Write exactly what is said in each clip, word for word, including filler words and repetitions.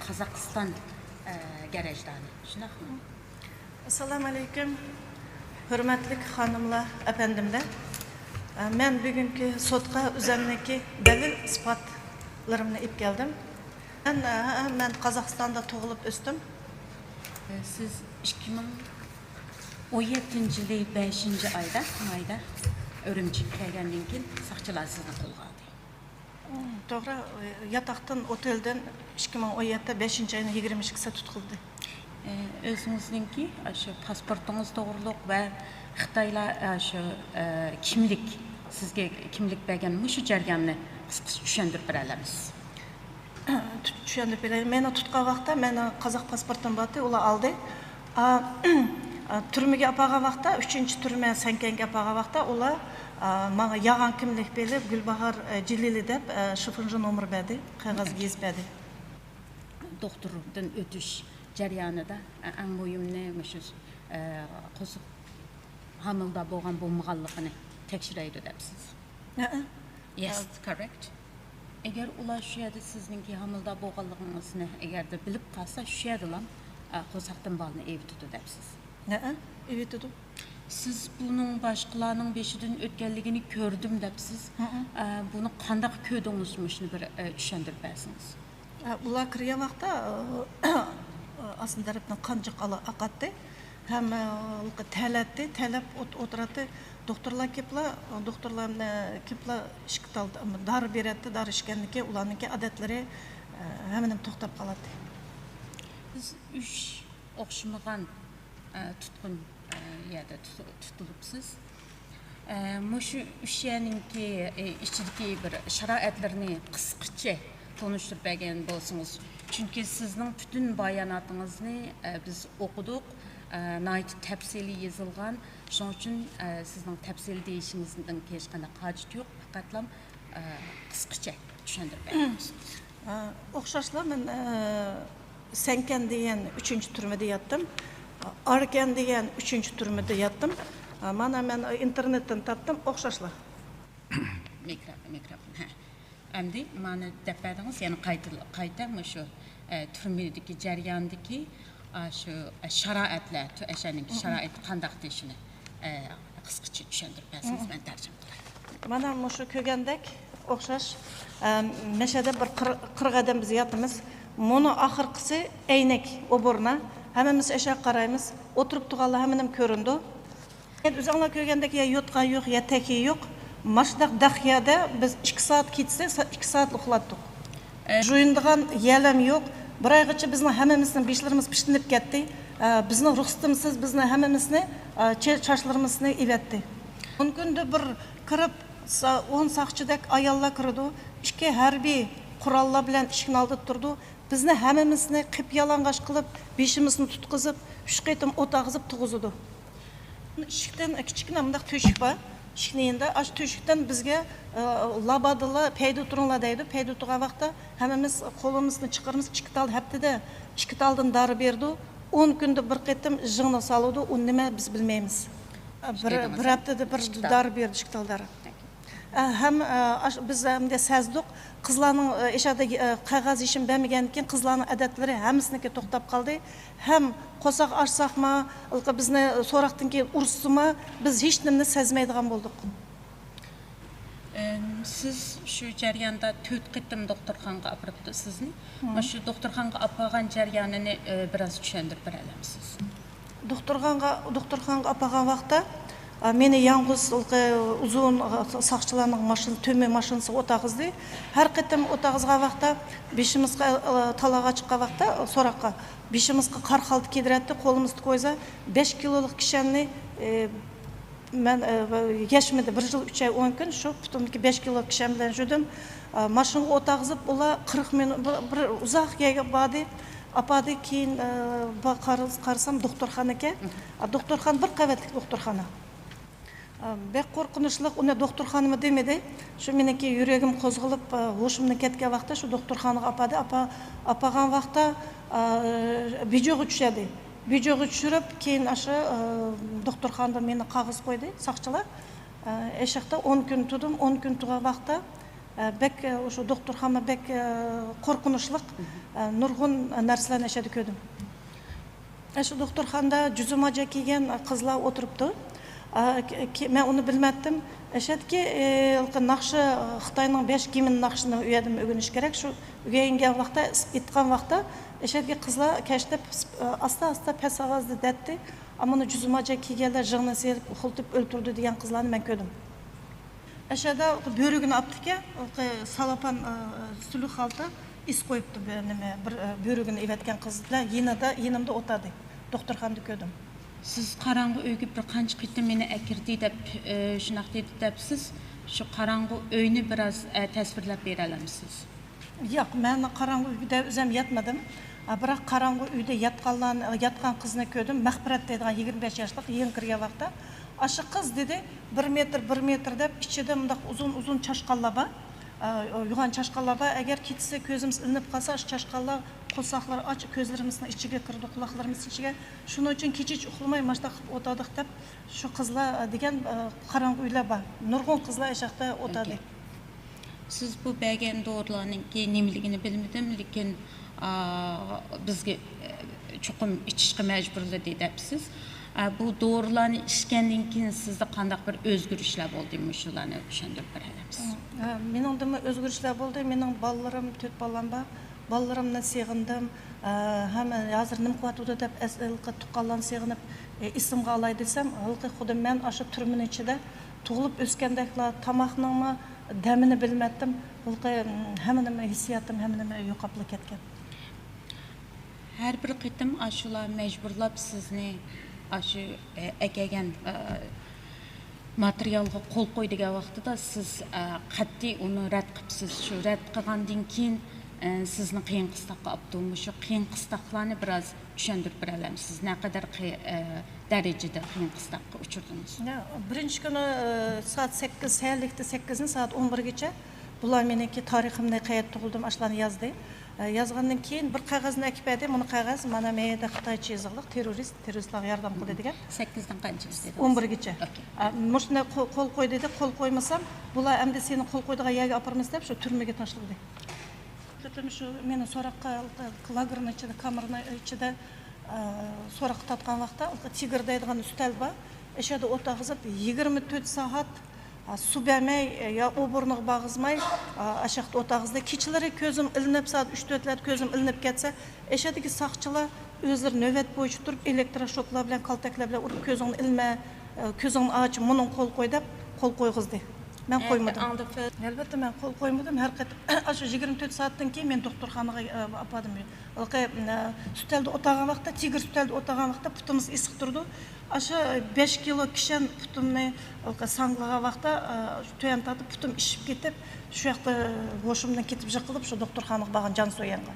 قازاقىستان، ئە، گەرەجدانى. شۇنداقمۇ؟ ئەسسالامۇ ئەلەيكۇم، ھۆرمەتلىك خانىملار، ئەپەندىملەر. ئە، مەن بۈگۈنكى سوتقا ئۆزۈمنىڭكى دەلىل ئىسپاتلىرىمنى ئېلىپ كەلدىم. مەن، ئە، مەن قازاقىستاندا تۇغۇلۇپ ئۆستۈم. سىز ئىككى مىڭ ئون يەتتىنچى يىلى بەشىنچى ئايدا، مايدا ئۈرۈمچىگە كەلگەندىن كېيىن ساقچىلار سىزنى قولغا ئالدى. توغرا، ياتاقتىن، ئوتېلدىن ئىككى مىڭ ئون يەتتە بەشىنچى ئاينىڭ يىگىرمە ئىككىسى تۇتقۇزۇلدى. ئۆزىڭىزنىڭكى ئاشۇ پاسپورتىڭىز توغرۇلۇق ۋە خىتايلار ئاشۇ، ئە، كىملىك، سىزگە كىملىك بەرگەن مۇشۇ جەرياننى قىسقىچە چۈشەندۈرۈپ بېرەلەمسىز؟ چۈشەندۈرۈپ بېرەي. مېنى تۇتقان ۋاقىتتا مېنىڭ قازاق پاسپورتۇم بارتى، ئۇلار ئالدى. ئا، ئا، تۈرمىگە ئاپارغان ۋاقىتتا، ئۈچىنچى تۈرمە سەنكەنگە ئاپارغان ۋاقىتتا ئۇلار، ئا، ماڭا يالغان كىملىك بېرىپ، گۈلباھار، ئا، جېلىلى دەپ، ئا، شىفونژا نومۇر بەردى، قەغەز يېزىپ بەردى. دوختۇردىن ئۆتۈش جەريانىدا، ئە، ئەڭ مۇھىمنى مۇشۇ، ئە، قورساق ھامىلىدار بولغان بولمىغانلىقىنى تەكشۈرەيدۇ دەپسىز. ھەئە. Yes, correct. ئەگەر ئۇلار شۇ يەردە سىزنىڭكى ھامىلىدار بولغانلىقىڭىزنى ئەگەردە بىلىپ قالسا، شۇ يەردىلا، ئە، قورساقتىن بالىنى ئېۋىتىدۇ دەپسىز. ھەئە، ئېۋىتىدۇ. سىز بۇنىڭ باشقىلارنىڭ بېشىدىن ئۆتكەنلىكىنى كۆردۈم دەپسىز. ھەئە. ئە، بۇنى قانداق كۆردىڭىز؟ مۇشۇنى بىر، ئە، چۈشەندۈرۈپ بەرسىڭىز. ئە، ئۇلار كىرگەن ۋاقىتتا، ئە، ئاستىن تەرەپتىن قان جىق ئالا-، ئاقاتتى. ھەم، ئە، تەلەتتى، تەلەپ ئوت-، ئولتۇراتتى. دوختۇرلار كېپلا، دوختۇرلار، ئە، كېپلا ئىشىك تال-، دارى بېرەتتى، دارى ئىچكەندىن كېيىن ئۇلارنىڭكى ئادەتلىرى، ئە، ھەممىنىڭ توختاپ قالاتتى. بىز ئۈچ ئوخشىمىغان، ئە، تۇتقۇن، ئە، يەردە تۇت-، تۇتۇلۇپسىز. ئە، مۇشۇ ئۈچ يەرنىڭكى، ئە، ئىچىدىكى بىر شارائەتلىرىنى قىسقىچە تونۇشتۇرۇپ بەرگەن بولسىڭىز. چۈنكى سىزنىڭ پۈتۈن باياناتىڭىزنى، ئە، بىز ئوقۇدۇق. ئە، ناھايىتى تەپسىلىي يېزىلغان. شۇنىڭ ئۈچۈن، ئە، سىزنىڭ تەپسىلىي دېيىشىڭىزنىڭ ھېچقانداق ھاجىتى يوق. پەقەتلا، ئە، قىسقىچە چۈشەندۈرۈپ بەرگەن بولسىڭىز. ئە، ئوخشاشلا مەن، ئە، سەنكەن دېگەن ئۈچىنچى تۈرمىدە ياتتىم. ئاركەن دېگەن ئۈچىنچى تۈرمىدە ياتتىم. ئە، مانا مەن ئىنتېرنېتتىن تاپتىم، ئوخشاشلا. مىكروفون، مىكروفون، ھە. ئەمدى مانا دەپ بەردىڭىز، يەنە قايتا، قايتا مۇشۇ، ئە، تۈرمىدىكى جەرياندىكى، ئا، شۇ، ئە، شارائەتلەر، تۈ-، ئەشەنىڭكى شارائىتى قانداقتى شۇنى، ئە، قىسقىچە چۈشەندۈرۈپ بەرسىڭىز، مەن تەرجىمە قىلاي. مانا مۇشۇ كۆرگەندەك ئوخشاش، ئە، مەشەدە بىر قىر-، قىرىق ئادەم بىز ياتىمىز. مۇنۇ ئاخىرقىسى ئەينەك، ئوبۇرنا. ھەممىمىز ئەشەگە قارايمىز. ئولتۇرۇپ تۇرغانلار ھەممىنىڭ كۆرۈنىدۇ. ئۆزۈڭلار كۆرگەندەك يا يوتقان يوق، يا تەكىيە يوق. ماشۇنداق دەق يەردە بىز ئىككى سائەت كېچىسى سا-، ئىككى سائەت ئۇخلاتتۇق. ئە، جۇيۇنىدىغان يەرلەم يوق. بىر ئايغىچە بىزنىڭ ھەممىمىزنىڭ بېشلىرىمىز پىشتىنىپ كەتتى. ئە، بىزنىڭ رۇخسىتىمىزسىز بىزنى ھەممىمىزنى، ئە، چە-، چاچلىرىمىزنى ئېۋەتتى. ئون كۈندە بىر كىرىپ، سا-، ئون ساقچىدەك ئاياللار كىرىدۇ. ئىككى ھەربىي قوراللار بىلەن ئىشىكنىڭ ئالدىدا تۇرىدۇ. بىزنى ھەممىمىزنى قىپيالىڭاچ قىلىپ، بېشىمىزنى تۇتقۇزۇپ، ئۈچ قېتىم ئوت ئاغزىپ تۇغۇزىدۇ. ئىشىكتىن كىچىككىنە مۇنداق تۆشۈك بار. ئىشىكنىڭ يېنىدا، ئاشۇ تۆشۈكتىن بىزگە، ئە، لابادىلا پەيدە تۇرۇڭلار دەيدۇ. پەيدە تۇرغان ۋاقىتتا ھەممىمىز قولىمىزنى چىقىرىمىز. ئىككى تال ھەپتىدە ئىككى تالدىن دارى بېرىدۇ. ئون كۈندە بىر قېتىم ژىڭنە سالىدۇ. ئۇ نېمە، بىز بىلمەيمىز. بىر، بىر ھەپتىدە بىر دارى بېرىدۇ، ئىككى تال دارى. ئە، ھەم، ئە، ئاش-، بىز ئەمدى سەزدۇق. قىزلارنىڭ، ئە، ئىشادا، ئە، قەغەز يېشىم بەرمىگەندىن كېيىن قىزلارنىڭ ئادەتلىرى ھەممىسىنىڭكى توختاپ قالدى. ھەم قورساق ئاچساقمۇ، بىزنى سوراقتىن كېيىن ئۇرسىمۇ، بىز ھېچنېمىنى سەزمەيدىغان بولدۇق. ئەم، سىز شۇ جەرياندا تۆت قېتىم دوختۇرخانىغا ئاپىرىپتۇ سىزنى. مم. مۇشۇ دوختۇرخانىغا ئاپارغان جەريانىنى، ئە، بىراز چۈشەندۈرۈپ بېرەلەمسىز؟ دوختۇرخانىغا، دوختۇرخانىغا ئاپارغان ۋاقىتتا، ئا، مېنى يالغۇز، ئۇزۇن، ئا، ساقچىلارنىڭ ماشىنا، تۈمە ماشىنىسىغا ئولتۇرغۇزدى. ھەر قېتىم ئولتۇرغۇزغان ۋاقىتتا بېشىمىزغا، ئا، تالاغا چىققان ۋاقىتتا، سوراققا، بېشىمىزغا قارا خالتا كىيدۈرەتتى، قولىمىزدا كويزا، بەش كىلولۇق كىشەننى، ئې، مەن، ئە، يەشمىدى، بىر يىل ئۈچ ئاي ئون كۈن شۇ پۇتۇمدىكى بەش كىلو كىشەن بىلەن يۈردۈم. ئە، ماشىنىغا ئولتۇرغۇزۇپ، ئۇلار قىرىق مىنۇت، بىر، بىر ئۇزاق يەرگە باردى، ئاپاردى. كېيىن، ئە، با-، قارىسام دوختۇرخانا ئىكەن. ئە، دوختۇرخانا بىر قەۋەتلىك دوختۇرخانا. ئە، بەك قورقۇنچلۇق، ئۇنى دوختۇرخانىمۇ دېمىدى. شۇ مېنىڭكى يۈرىكىم قوزغىلىپ، ئە، ھوشۇمدىن كەتكەن ۋاقىتتا شۇ دوختۇرخانىغا ئاپاردى. ئاپا-، ئاپارغان ۋاقىتتا، ئە، بىجۇغا چۈشەردى. بىجۇغا چۈشۈرۈپ، كېيىن ئاشۇ، ئە، دوختۇرخانىدا مېنى قاغىز قويدى ساقچىلار. ئە، ئەشەقتە ئون كۈن تۇردۇم. ئون كۈن تۇرغان ۋاقىتتا، بەك، شۇ دوختۇرخانا بەك قورقۇنچلۇق. نۇرغۇن نەرسىلەرنى ئەشەدە كۆردۈم. شۇ دوختۇرخانىدا جۈزۈم ھاجا كىيگەن قىزلار ئولتۇرۇپتۇ. مەن ئۇنى بىلمەتتىم. ئەشەدىكى ناخشا، خىتاينىڭ بەش گىمن ناخشىنى ئۇ يەردىن ئۆگىنىش كېرەك. شۇ ئۆگەنگەن ۋاقىتتا، ئېيتقان ۋاقىتتا ئەشەدىكى قىزلار كەشتە ئاستا ئاستا پەس ئاۋازدا دەتتى. ئەمما ئۇنى جۈزۈم ھاجا كىيگەنلەر جىڭنى سېلىپ خۇلتىپ ئۆلتۈردى دېگەن قىزلارنى مەن كۆردۈم. ئەشەدە بۆرۈگىنى ئاپتىكەن، سالاپان، سۈلۈك خالتا ئىس قويۇپتۇ، بىر نېمە، بىر بۆرۈگىنى ئېۋەتكەن قىز بىلەن يېنىدا، يېنىمدا ئولتۇردى. دوختۇرخانىدا كۆردۈم. سىز قاراڭغۇ ئۆيگە بىر قانچە قېتىم مېنى ئەكىردى دەپ، شۇنداق دېدى دەپسىز. شۇ قاراڭغۇ ئۆينى بىراز تەسۋىرلەپ بېرەلەمسىز؟ ياق، مەن قاراڭغۇ ئۆيدە ئۆزۈم ياتمىدىم. بىراق قاراڭغۇ ئۆيدە ياتقانلارنى، ياتقان قىزنى كۆردۈم. مەغپىرەت دەيدىغان يىگىرمە بەش ياشلىق، يېڭى كىرگەن ۋاقىتتا. ئاشۇ قىز دېدى، بىر مېتىر، بىر مېتىر دەپ ئىچىدە مۇنداق ئۇزۇن، ئۇزۇن چاشقانلار بار. يوغان چاشقانلار بار. ئەگەر كېچىسى كۆزىمىز ئىلىنىپ قالسا، ئاشۇ چاشقانلار قورساقلىرى ئاچ، كۆزلىرىمىزنىڭ ئىچىگە كىرىدۇ، قۇلاقلىرىمىز ئىچىگە. شۇنىڭ ئۈچۈن كېچىچە ئۇخلىماي ماشۇنداق قىلىپ ئولتۇردۇق دەپ، شۇ قىزلار دېگەن قاراڭغۇ ئۆيلەر بار. نۇرغۇن قىزلار ئاشۇ ياقتا ئولتۇردى. سىز بۇ بەرگەن دورىلارنىڭكى نېمىلىكىنى بىلمىدىم، لېكىن، ئا، بىزگە، ئە، چوقۇم ئىچىشقا مەجبۇرلىدى دەپسىز. ئا، بۇ دورىلارنى ئىچكەندىن كېيىن سىزدە قانداق بىر ئۆزگىرىشلەر بولدى؟ مۇشۇلارنى چۈشەندۈرۈپ بېرەلەمسىز؟ ئە، مېنىڭدىمۇ ئۆزگىرىشلەر بولدى. مېنىڭ بالىلىرىم، تۆت بالام بار. بالىلىرىمنى سېغىندىم. ئە، ھەم ھازىر نېمە قىلىۋاتىدۇ دەپ ئەس-، ھېلىقى تۇغقانلارنى سېغىنىپ، ئە، ئېسىمگە ئالاي دېسەم، ھېلىقى خۇددى مەن ئاشۇ تۈرمىنىڭ ئىچىدە تۇغۇلۇپ ئۆسكەندەكلا، تاماقنىڭمۇ دەمىنى بىلمەتتىم. ھېلىقى، ھەممە نېمە، ھېسسىياتىم، ھەممە نېمە يوقاپلا كەتكەن. ھەر بىر قېتىم ئاشۇلار مەجبۇرلاپ سىزنى ئاشۇ، ئە، ئەكەلگەن، ئە، ماتېرىيالغا قول قوي دېگەن ۋاقتىدا سىز، ئە، قەتئىي ئۇنى رەت قىپسىز. شۇ رەت قىلغاندىن كېيىن، ئە، سىزنى قىيىن قىستاققا ئاپتۇ. مۇشۇ قىيىن قىستاقلارنى بىراز چۈشەندۈرۈپ بېرەلەمسىز؟ نەقەدەر قى-، ئە، دەرىجىدە قىيىن قىستاققا ئۇچرىدىڭىز؟ يا، بىرىنچى كۈنى، ئە، سائەت سەككىز، سەھەرلىكتە سەككىزدىن سائەت ئون بىرگىچە بۇلار مېنىڭكى تارىخىمنى، قەيەردە تۇغۇلدۇم، ئاشۇلارنى يازدى. ئە، يازغاندىن كېيىن بىر قەغەزنى ئەكىپ بەردى. مانا قەغەز، مانا مەيەدە خىتايچە يېزىقلىق، تېررورىست، تېررورىستلارغا ياردەم قىلدى دېگەن. سەككىزدىن قانچىگىچە دېدىڭىز؟ ئون بىرگىچە. ئوكەي. ئە، مۇشۇنى قو-، قول قوي دېدى، قول قويمىسام، بۇلار ئەمدى سېنى قول قويىدىغان يەرگە ئاپىرىمىز دەپ، شۇ تۈرمىگە تاشلىدى. قېتىم شۇ مېنى سوراققا، لاگېرنىڭ ئىچىدە، كامېرنىڭ ئىچىدە، ئە، سوراققا تارتقان ۋاقىتتا، تىگىر دەيدىغان ئۈستەل بار. ئەشەدە ئولتۇرغۇزۇپ، يىگىرمە تۆت سائەت، ئە، سۇ بەرمەي، ئە، يا ئوبورنىغا بارغۇزماي، ئە، ئاشاقتا ئولتۇرغۇزدى. كېچىلىرى كۆزۈم ئىلىنىپ، سائەت ئۈچ، تۆتلەردە كۆزۈم ئىلىنىپ كەتسە، ئەشەدىكى ساقچىلار ئۆزلىرى نۆۋەت بويىچە تۇرۇپ، ئېلېكتروشوكلار بىلەن، كالتەكلەر بىلەن ئۇرۇپ، كۆزۈڭنى ئىلمە، ئە، كۆزۈڭنى ئاچ، مۇنىڭغا قول قوي دەپ، قول قويغۇزدى. مەن قويمىدىم. ئەلبەتتە، مەن قول قويمىدىم. ھەر قېتىم ئاشۇ يىگىرمە تۆت سائەتتىن كېيىن مېنى دوختۇرخانىغا، ئە، ئاپاردىم. ھېلىقى، ئە، ئۈستەلدە ئولتۇرغان ۋاقىتتا، تىگىر ئۈستەلدە ئولتۇرغان ۋاقىتتا پۇتىمىز ئېسىق تۇرىدۇ. ئاشۇ بەش كىلو كىشەن پۇتۇمنى ھېلىقى ساڭگىلىغان ۋاقىتتا، ئە، تۆۋەن تارتىپ پۇتۇم ئىششىپ كېتىپ، شۇ ياقتا ھوشۇمدىن كېتىپ يىقىلىپ، شۇ دوختۇرخانىغا بارغان جانسۇيەنغا.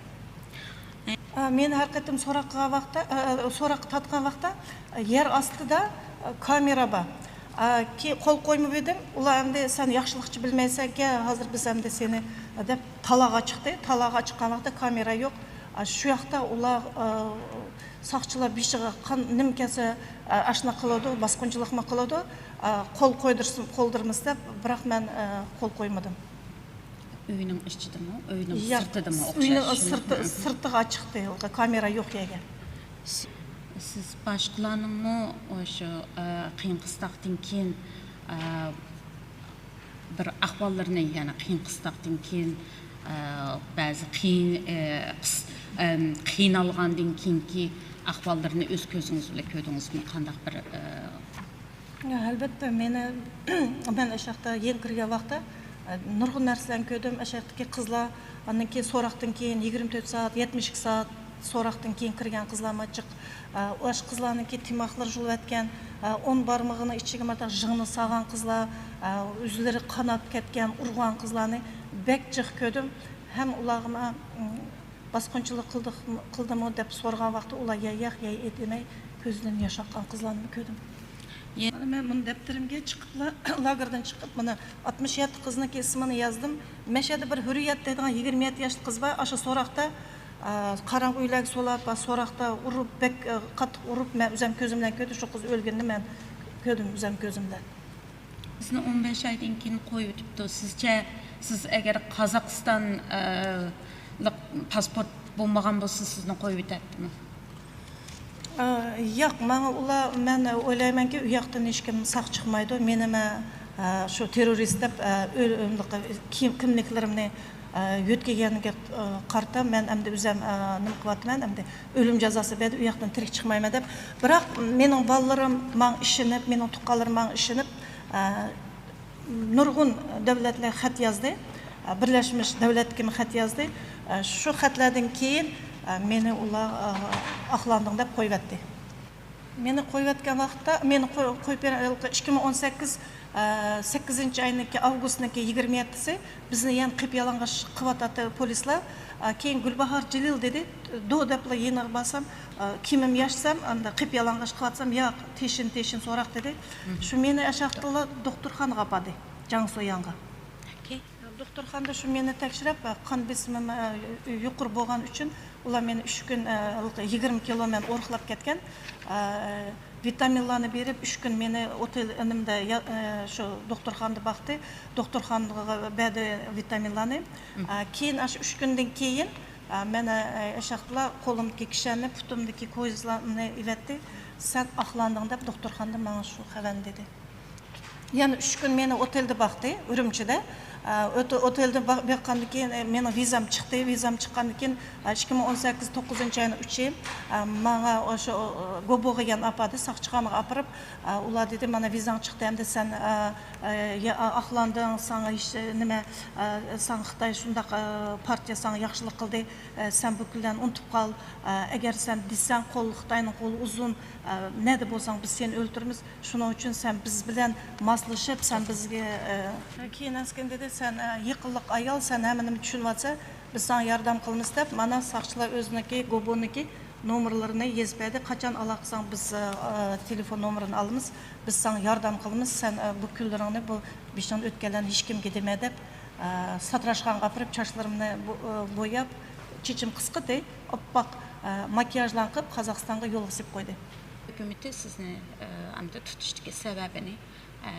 ئە، مېنى ھەر قېتىم سوراق قىلغان ۋاقىتتا، ئە، ئە، سوراققا تارتقان ۋاقىتتا، ئە، يەر ئاستىدا، ئە، كامېرا بار. ئە، كېيىن قول قويمىۋىدىم. ئۇلار ئەمدى سەن ياخشىلىقچە بىلمەيسەنكەن، ھازىر بىز ئەمدى سېنى، ئە، دەپ تالاغا چىقتى. تالاغا چىققان ۋاقىتتا كامېرا يوق. ئە، شۇ ياقتا ئۇلار، ئە، ساقچىلار بېشىغا قان نېمە كەلسە، ئە، ئاشۇنداق قىلىدۇ، باسقۇنچىلىقمۇ قىلىدۇ. ئە، قول قويدۇرسۇن، قولدۇرمىسا دەپ، بىراق مەن، ئە، قول قويمىدىم. ئۆينىڭ ئىچىدىمۇ، ئۆينىڭ ياق، سىرتىدىمۇ ئۆينىڭ ئوخشاش؟ سىرتى، سىرتىغا چىقتى، كامېرا يوق يەرگە. سىز باشقىلارنىڭمۇ ئاشۇ، ئە، قىيىن قىستاقتىن كېيىن، ئە، بىر ئەھۋاللىرىنى، يەنى قىيىن قىستاقتىن كېيىن، ئە، بەزى قىيىن، ئە، قىس-، ئەم، قىينالغاندىن كېيىنكى ئەھۋاللىرىنى ئۆز كۆزىڭىز بىلەن كۆردىڭىزمۇ؟ قانداق بىر، ئە، يا، ئەلۋەتتە، مېنى، مەن ئاشۇ ياقتا يېڭى كىرگەن ۋاقىتتا، ئە، نۇرغۇن نەرسىلەرنى كۆردۈم. ئاشۇ ياقتىكى قىزلار، ئاندىن كېيىن سوراقتىن كېيىن يىگىرمە تۆت سائەت، يەتمىش ئىككى سائەت سوراقتىن كېيىن كىرگەن قىزلارمۇ جىق. ئە، ئاشۇ قىزلارنىڭكى تىماقلىرى يۇلۇۋەتكەن، ئە، ئون بارمىقىنىڭ ئىچىگە مۇنداق ژىڭنە سالغان قىزلار، ئە، يۈزلىرى قاناپ كەتكەن، ئۇرغان قىزلارنى بەك جىق كۆردۈم. ھەم ئۇلارغىمۇ، ئىم، باسقۇنچىلىق قىلدىق-، قىلدىمۇ دەپ سورىغان ۋاقىتتا، ئۇلار يا ياق، يا دېمەي، كۆزىدىن ياش ئاققان قىزلارنىمۇ كۆردۈم. مانا مەن مۇنۇ دەپتىرىمگە چىقىپلا، لاگېردىن چىقىپ، مانا ئاتمىش يەتتە قىزنىڭكى ئىسمىنى يازدىم. مەشەدە بىر ھۈررىيەت دەيدىغان يىگىرمە يەتتە ياشلىق قىز بار، ئاشۇ سوراقتا، ئا، قاراڭغۇ ئۆيلەرگە سولاپ، سوراقتا ئۇرۇپ، بەك، ئا، قاتتىق ئۇرۇپ، مەن ئۆزەم كۆزۈم بىلەن كۆردۈم، شۇ قىز ئۆلگىنىنى مەن كۆردۈم ئۆزەم كۆزۈم بىلەن. سىزنى ئون بەش ئايدىن كېيىن قويۇۋېتىپتۇ. سىزچە سىز ئەگەر قازاقىستانلىق پاسپورت بولمىغان بولسا، سىزنى قويۇۋېتەتتىمۇ؟ ئە، ياق، ماڭا ئۇلار، مەن ئويلايمەنكى، ئۇ ياقتىن ھېچكىم ساق چىقمايدۇ. مېنى مە-، ئە، شۇ تېررورىست دەپ، ئە، ئۆل-، ئۆملۈق كىم-، كىملىكلىرىمنى، ئە، يۆتكىگەنگە، ئە، قارىتا مەن ئەمدى ئۆزەم، ئە، نېمە قىلىۋاتىمەن، ئەمدى ئۆلۈم جازاسى بەردى، ئۇ ياقتىن تىرىك چىقمايمەن دەپ. بىراق مېنىڭ بالىلىرىم ماڭا ئىشىنىپ، مېنىڭ تۇغقانلىرىم ماڭا ئىشىنىپ، ئە، نۇرغۇن دۆلەتلەر خەت يازدى. بىرلەشمىش دۆلەتكىمۇ خەت يازدى. شۇ خەتلەردىن كېيىن مېنى ئۇلار ئاقلاندىڭ دەپ قويۇۋەتتى. مېنى قويۇۋەتكەن ۋاقىتتا، مېنى قوي-، قويۇپ بېرىڭ، ئىككى مىڭ ئون سەككىز، سەككىزىنچى ئاينىڭكى، ئاۋگۇستنىڭكى يىگىرمە يەتتىسى بىزنى يەنە قېپىيالاڭغاچ قىلىۋاتاتتى پولىسلار. كېيىن گۈلباھار جېلىل دېدى، دو دەپلا يېنىغا بارسام، كىيىمىمنى ياشىسام، ئاندا قېپىيالاڭغاچ قىلىۋاتسام، ياق، تېشىن، تېشىن سوراق دېدى. شۇ مېنى ئاشاقتىلا دوختۇرخانىغا ئاپاردى، جاڭسۇياڭغا. دوختۇرخانىدا شۇ مېنى تەكشۈرۈپ، قان بېسىمىم يۇقىرى بولغان ئۈچۈن، ئۇلار مېنى ئۈچ كۈن، يىگىرمە كىلو مەن ئورۇقلاپ كەتكەن. ۋىتامىنلارنى بېرىپ، ئۈچ كۈن مېنى ئوتېل ئىنىمدە، شۇ دوختۇرخانىدا باقتى. دوختۇرخانىغا بەردى ۋىتامىنلارنى. كېيىن، ئاشۇ ئۈچ كۈندىن كېيىن، مەن ئاشاقلا قولۇمدىكى كىشەننى، پۇتۇمدىكى كويزىلارنى ئېۋەتتى. سەن ئاقلاندىڭ دەپ دوختۇرخانىدا ماڭا شۇ خەۋەرنى دېدى. يەنە ئۈچ كۈن مېنى ئوتېلدا باقتى، ئۈرۈمچىدە. ئە، ئوتې-، ئوتېلدا با-، باققاندىن كېيىن، ئە، مېنىڭ ۋىزام چىقتى. ۋىزام چىققاندىن كېيىن، ئە، ئىككى مىڭ ئون سەككىز توققۇزىنچى ئاينىڭ ئۈچى، ئە، ماڭا ئاشۇ، ئە، گوبوغا يەنە ئاپاردى، ساقچىخانىغا ئاپىرىپ، ئە، ئۇلار دېدى، مانا ۋىزاڭ چىقتى، ئەمدى سەن، ئە، ئە، يا-، ئا-، ئاقلاندىڭ، ساڭا ھېچ نېمە، ئە، ساڭا خىتاي شۇنداق، ئە، پارتىيە ساڭا ياخشىلىق قىلدى، ئە، سەن بۇ كۈنلەرنى ئۇنتۇپ قال. ئە، ئەگەر سەن دېسەڭ، قول، خىتاينىڭ قولى ئۇزۇن، ئە، نەدە بولساڭ بىز سېنى ئۆلتۈرىمىز. شۇنىڭ ئۈچۈن سەن بىز بىلەن ماسلىشىپ، سەن بىزگە، ئە، كېيىن ئەسكىن دېدى، سەن، ئە، يېقىنلىق ئايال، سەن ھەممە نېمىنى چۈشىنىۋاتىسەن، بىز ساڭا ياردەم قىلىمىز دەپ، مانا ساقچىلار ئۆزىنىڭكى، گوبونىڭكى نومۇرلىرىنى يېزىپ بەردى. قاچان ئالاقىساڭ بىز، ئە، تېلېفون نومۇرىنى ئالىمىز، بىز ساڭا ياردەم قىلىمىز، سەن، ئە، بۇ كۈنلىرىڭنى، بۇ بېشىڭنى ئۆتكەنلەرنى ھېچكىمگە دېمە دەپ، ئە، ساتىراشخانىغا ئاپىرىپ، چاچلىرىمنى بو-، ئە، بوياپ، چېچىم قىسقىتى، ئاپئاق، ئە، ماكىياژلارنى قىلىپ، قازاقىستانغا يولغا سېلىپ قويدى. ھۆكۈمىتى سىزنى، ئە، ئەمدى تۇتۇشتىكى سەۋەبىنى، ئە،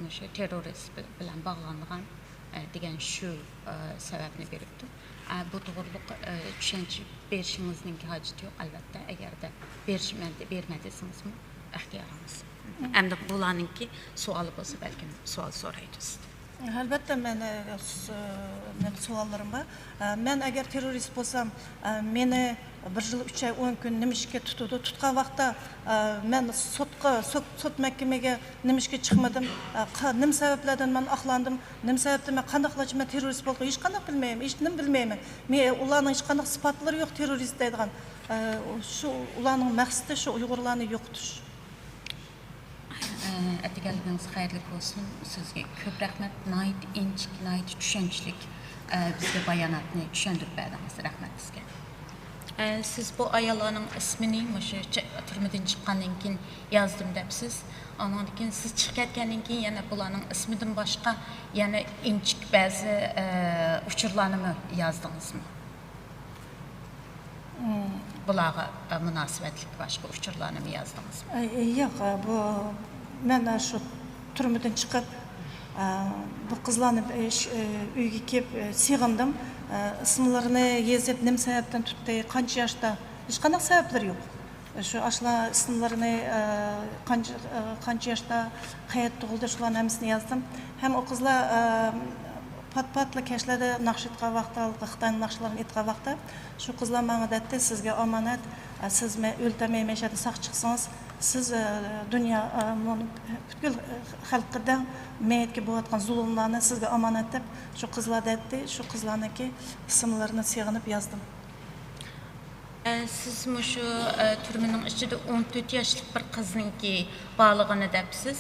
مۇشۇ تېررورىست بىلەن باغلانغان، ئە، دېگەن شۇ، ئە، سەۋەبنى بېرىپتۇ. ئە، بۇ توغرىلىق، ئە، چۈشەنچە بېرىشىڭىزنىڭ ھاجىتى يوق، ئەلۋەتتە. ئەگەردە بېرىشمەن، بېرىمەن دېسىڭىزمۇ ئىختىيارىڭىز. ئەمدى بۇلارنىڭكى سوئالى بولسا، بەلكىم سوئال سورايدۇ سىزدىن. ئەلۋەتتە، مەن، ئە، س-، نېمە، سوئاللىرىم بار. ئە، مەن ئەگەر تېررورىست بولسام، ئە، مېنى بىر يىل ئۈچ ئاي ئون كۈن نېمىشقا تۇتىدۇ؟ تۇتقان ۋاقىتتا، ئە، مەن سوتقا، سوت، سوت مەھكىمىگە نېمىشقا چىقمىدىم؟ ئە، قا-، نېمە سەۋەبلەردىن مەن ئاقلاندىم؟ نېمە سەۋەبتىن مەن قانداقلارچە مەن تېررورىست بولدۇم؟ ھېچقانداق بىلمەيمەن، ھېچنېمە بىلمەيمەن. مەن ئۇلارنىڭ ھېچقانداق ئىسپاتلىرى يوق تېررورىست دەيدىغان. ئە، شۇ ئۇلارنىڭ مەقسىتى شۇ ئۇيغۇرلارنى يوقىتىش. ئەتىگەنلىكىڭىز خەيرلىك بولسۇن. سىزگە كۆپ رەھمەت. ناھايىتى ئىنچىكە، ناھايىتى چۈشەنچىلىك، ئە، بىزگە باياناتنى چۈشەندۈرۈپ بەردىڭىز. رەھمەت سىزگە. ئە، سىز بۇ ئاياللارنىڭ ئىسمىنى مۇشۇ چ-، تۈرمىدىن چىققاندىن كېيىن يازدىم دەپسىز. ئانىڭدىن كېيىن سىز چىقىپ كەتكەندىن كېيىن يەنە بۇلارنىڭ ئىسمىدىن باشقا يەنە ئىنچىكە بەزى، ئە، ئۇچۇرلارنىمۇ يازدىڭىزمۇ؟ بۇلارغا، ئە، مۇناسىۋەتلىك باشقا ئۇچۇرلارنىمۇ يازدىڭىزمۇ؟ ئە، ياق، ئە، بۇ مەن، ئە، شۇ تۈرمىدىن چىقىپ، ئە، بۇ قىزلارنى، ئە، ش-، ئە، ئۆيگە كېلىپ، ئە، سېغىندىم. ئە، ئىسىملىرىنى يېزىپ، نېمە سەۋەبتىن تۇتتى، قانچە ياشتا، ھېچقانداق سەۋەبلىرى يوق. شۇ ئاشۇلار ئىسىملىرىنى، ئە، قانچە، ئە، قانچە ياشتا، قەيەردە تۇغۇلدى، شۇلارنىڭ ھەممىسىنى يازدىم. ھەم ئۇ قىزلار، ئە، پات-پاتلا كەچلەردە ناخشا ئېيتقان ۋاقىتتا، خىتاينىڭ ناخشىلىرىنى ئېيتقان ۋاقىتتا، شۇ قىزلار ماڭا دەيتتى، سىزگە ئامانەت، ئە، سىز مەن ئۆلتۈرمەي مەشەدە ساق چىقسىڭىز، سىز، ئە، دۇنيا، ئە، مۇنۇ پۈتكۈل خەلققە دەڭ مەيەتكە بولۇۋاتقان زۇلۇملارنى سىزگە ئامانەت دەپ، شۇ قىزلار دەيتتى، شۇ قىزلارنىڭكى ئىسىملىرىنى سېغىنىپ يازدىم. ئە، سىز مۇشۇ، ئە، تۈرمىنىڭ ئىچىدە ئون تۆت ياشلىق بىر قىزنىڭكى بارلىقىنى دەپسىز.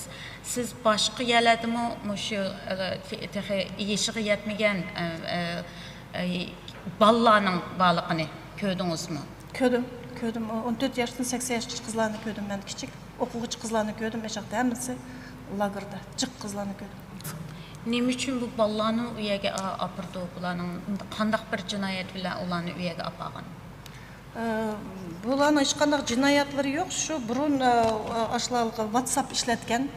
سىز باشقا يەرلەردىمۇ مۇشۇ، ئە، تېخى يېشىغا يەتمىگەن، ئە، ئە، ئە، بالىلارنىڭ بارلىقىنى كۆردىڭىزمۇ؟ كۆردۈم، كۆردۈم. ئون تۆت ياشتىن سەكسەن ياشقىچە قىزلارنى كۆردۈم مەن، كىچىك ئوقۇغۇچى قىزلارنى كۆردۈم. ئەشەقتە ھەممىسى لاگېردا، جىق قىزلارنى كۆردۈم. نېمە ئۈچۈن بۇ بالىلارنى ئۇ يەرگە ئا-، ئاپىرىدۇ؟ بۇلارنىڭ قانداق بىر جىنايەت بىلەن ئۇلارنى ئۇ يەرگە ئاپارغان؟ ئە، بۇلارنىڭ ھېچقانداق جىنايەتلىرى يوق. شۇ بۇرۇن، ئە، ئاشۇلارغا ۋاتساپ ئىشلەتكەن.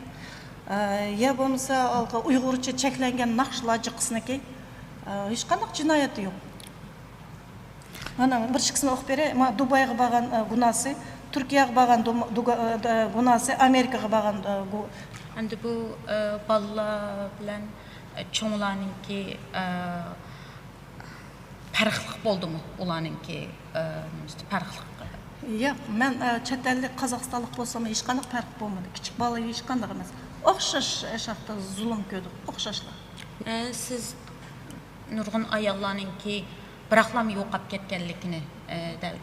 ئە، يا بولمىسا ئۇيغۇرچە چەكلەنگەن ناخشىلار جىقىسىنىكى. ھېچقانداق جىنايىتى يوق. مانا بىر ئىككىسىنى ئوقۇپ بېرەي. ما، دۇبايغا بارغان، ئە، گۇناھسى، تۈركىيەگە بارغان دۇم-، دۇگا-، ئە، دە-، گۇناھسى، ئامېرىكىغا بارغان، ئە، گۇ-، ئەمدى بۇ، ئە، بالىلار بىلەن، ئە، چوڭلارنىڭكى، ئە، پەرقلىق بولدىمۇ؟ ئۇلارنىڭكى، ئە، نېمىسى پەرقلىق؟ ياق، مەن، ئە، چەت ئەللىك، قازاقىستانلىق بولسام ھېچقانداق پەرق بولمىدى. كىچىك بالا ھېچقانداق ئەمەس. ئوخشاش ئەشەقتە زۇلۇم كۆردۇق، ئوخشاشلا. ئە، سىز نۇرغۇن ئاياللارنىڭكى بىراقلام يوقاپ كەتكەنلىكىنى، ئە، دەل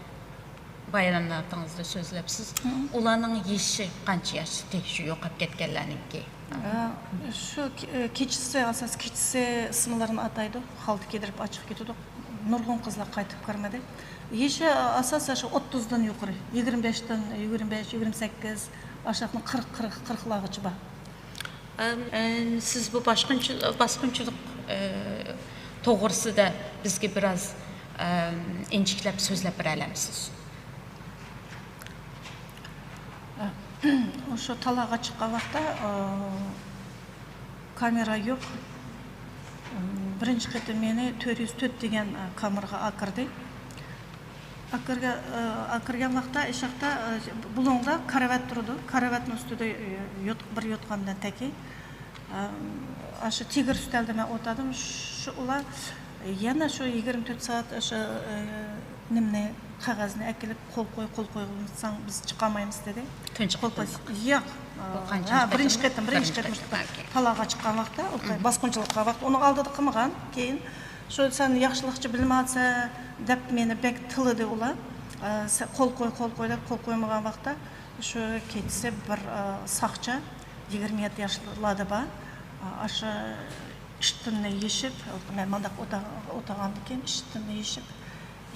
باياناتىڭىزدا سۆزلەپسىز. مم. ئۇلارنىڭ يېشى قانچە ياشتى، شۇ يوقاپ كەتكەنلەرنىڭكى؟ ئە، شۇ كې-، كېچىسى، ئاساس كېچىسى ئىسىملىرىنى ئاتايدۇ. خالتا كىيدۈرۈپ ئاچىقىپ كېتىدۇ. نۇرغۇن قىزلار قايتىپ كىرمىدى. يېشى ئاساسەن شۇ ئوتتۇزدىن يۇقىرى، يىگىرمە بەشتىن، يىگىرمە بەش، يىگىرمە سەككىز، ئاشاقنىڭ قىرىق، قىرىق، قىرىقلارغىچە بار. ئەم، ئەم، سىز بۇ باشقۇنچىل-، باسقۇنچىلىق، ئە، توغرىسىدا بىزگە بىراز، ئەم، ئىنچىكىلەپ سۆزلەپ بېرەلەمسىز؟ ئۇ شۇ تالاغا چىققان ۋاقىتتا، ئە، كامېرا يوق. بىرىنچى قېتىم مېنى تۆت يۈز تۆت دېگەن، ئە، كامېرغا ئاكىردى. ئاكىرگە-، ئاكىرگەن ۋاقىتتا ئىشاقتا، بۇلۇڭدا كارىۋات تۇرىدۇ. كارىۋاتنىڭ ئۈستىدە، يوت-، بىر يوتقان بىلەن تەكىي. ئاشۇ تىگىر ئۈستەلدە مەن ئولتۇردۇم. شۇ ئۇلار يەنە شۇ يىگىرمە تۆت سائەت ئاشۇ نېمىنى، قەغەزنى ئەكېلىپ، قول قوي، قول قويغۇزمىساڭ بىز چىقالمايمىز دېدى. تۇنجى قول قوي-، قېتىملىق. ياق. بۇ قانچىنچى ھە، بىرىنچى قېتىم؟ قېتىم، بىرىنچى بىرىنچى قېتىم. قېتىم. ئوكەي. تالاغا چىققان ۋاقىتتا، ئۇ مم. باسقۇنچىلىققا ۋاقىت. ئۇنىڭ ئالدىدا قىلمىغان. كېيىن شۇ سەن ياخشىلىقچە بىلمەيسەن دەپ مېنى بەك تىللىدى ئۇلار. ئە، سە-، قول قوي، قول قوي دەپ قول قويمىغان ۋاقىتتا شۇ كېچىسى بىر، ئە، ساقچى، يىگىرمە يەتتە ياشلاردا بار. ئە، ئاشۇ ئىشتىننى يېشىپ، مەن مانداق ئولتۇرغاندىن كېيىن ئىشتىننى يېشىپ،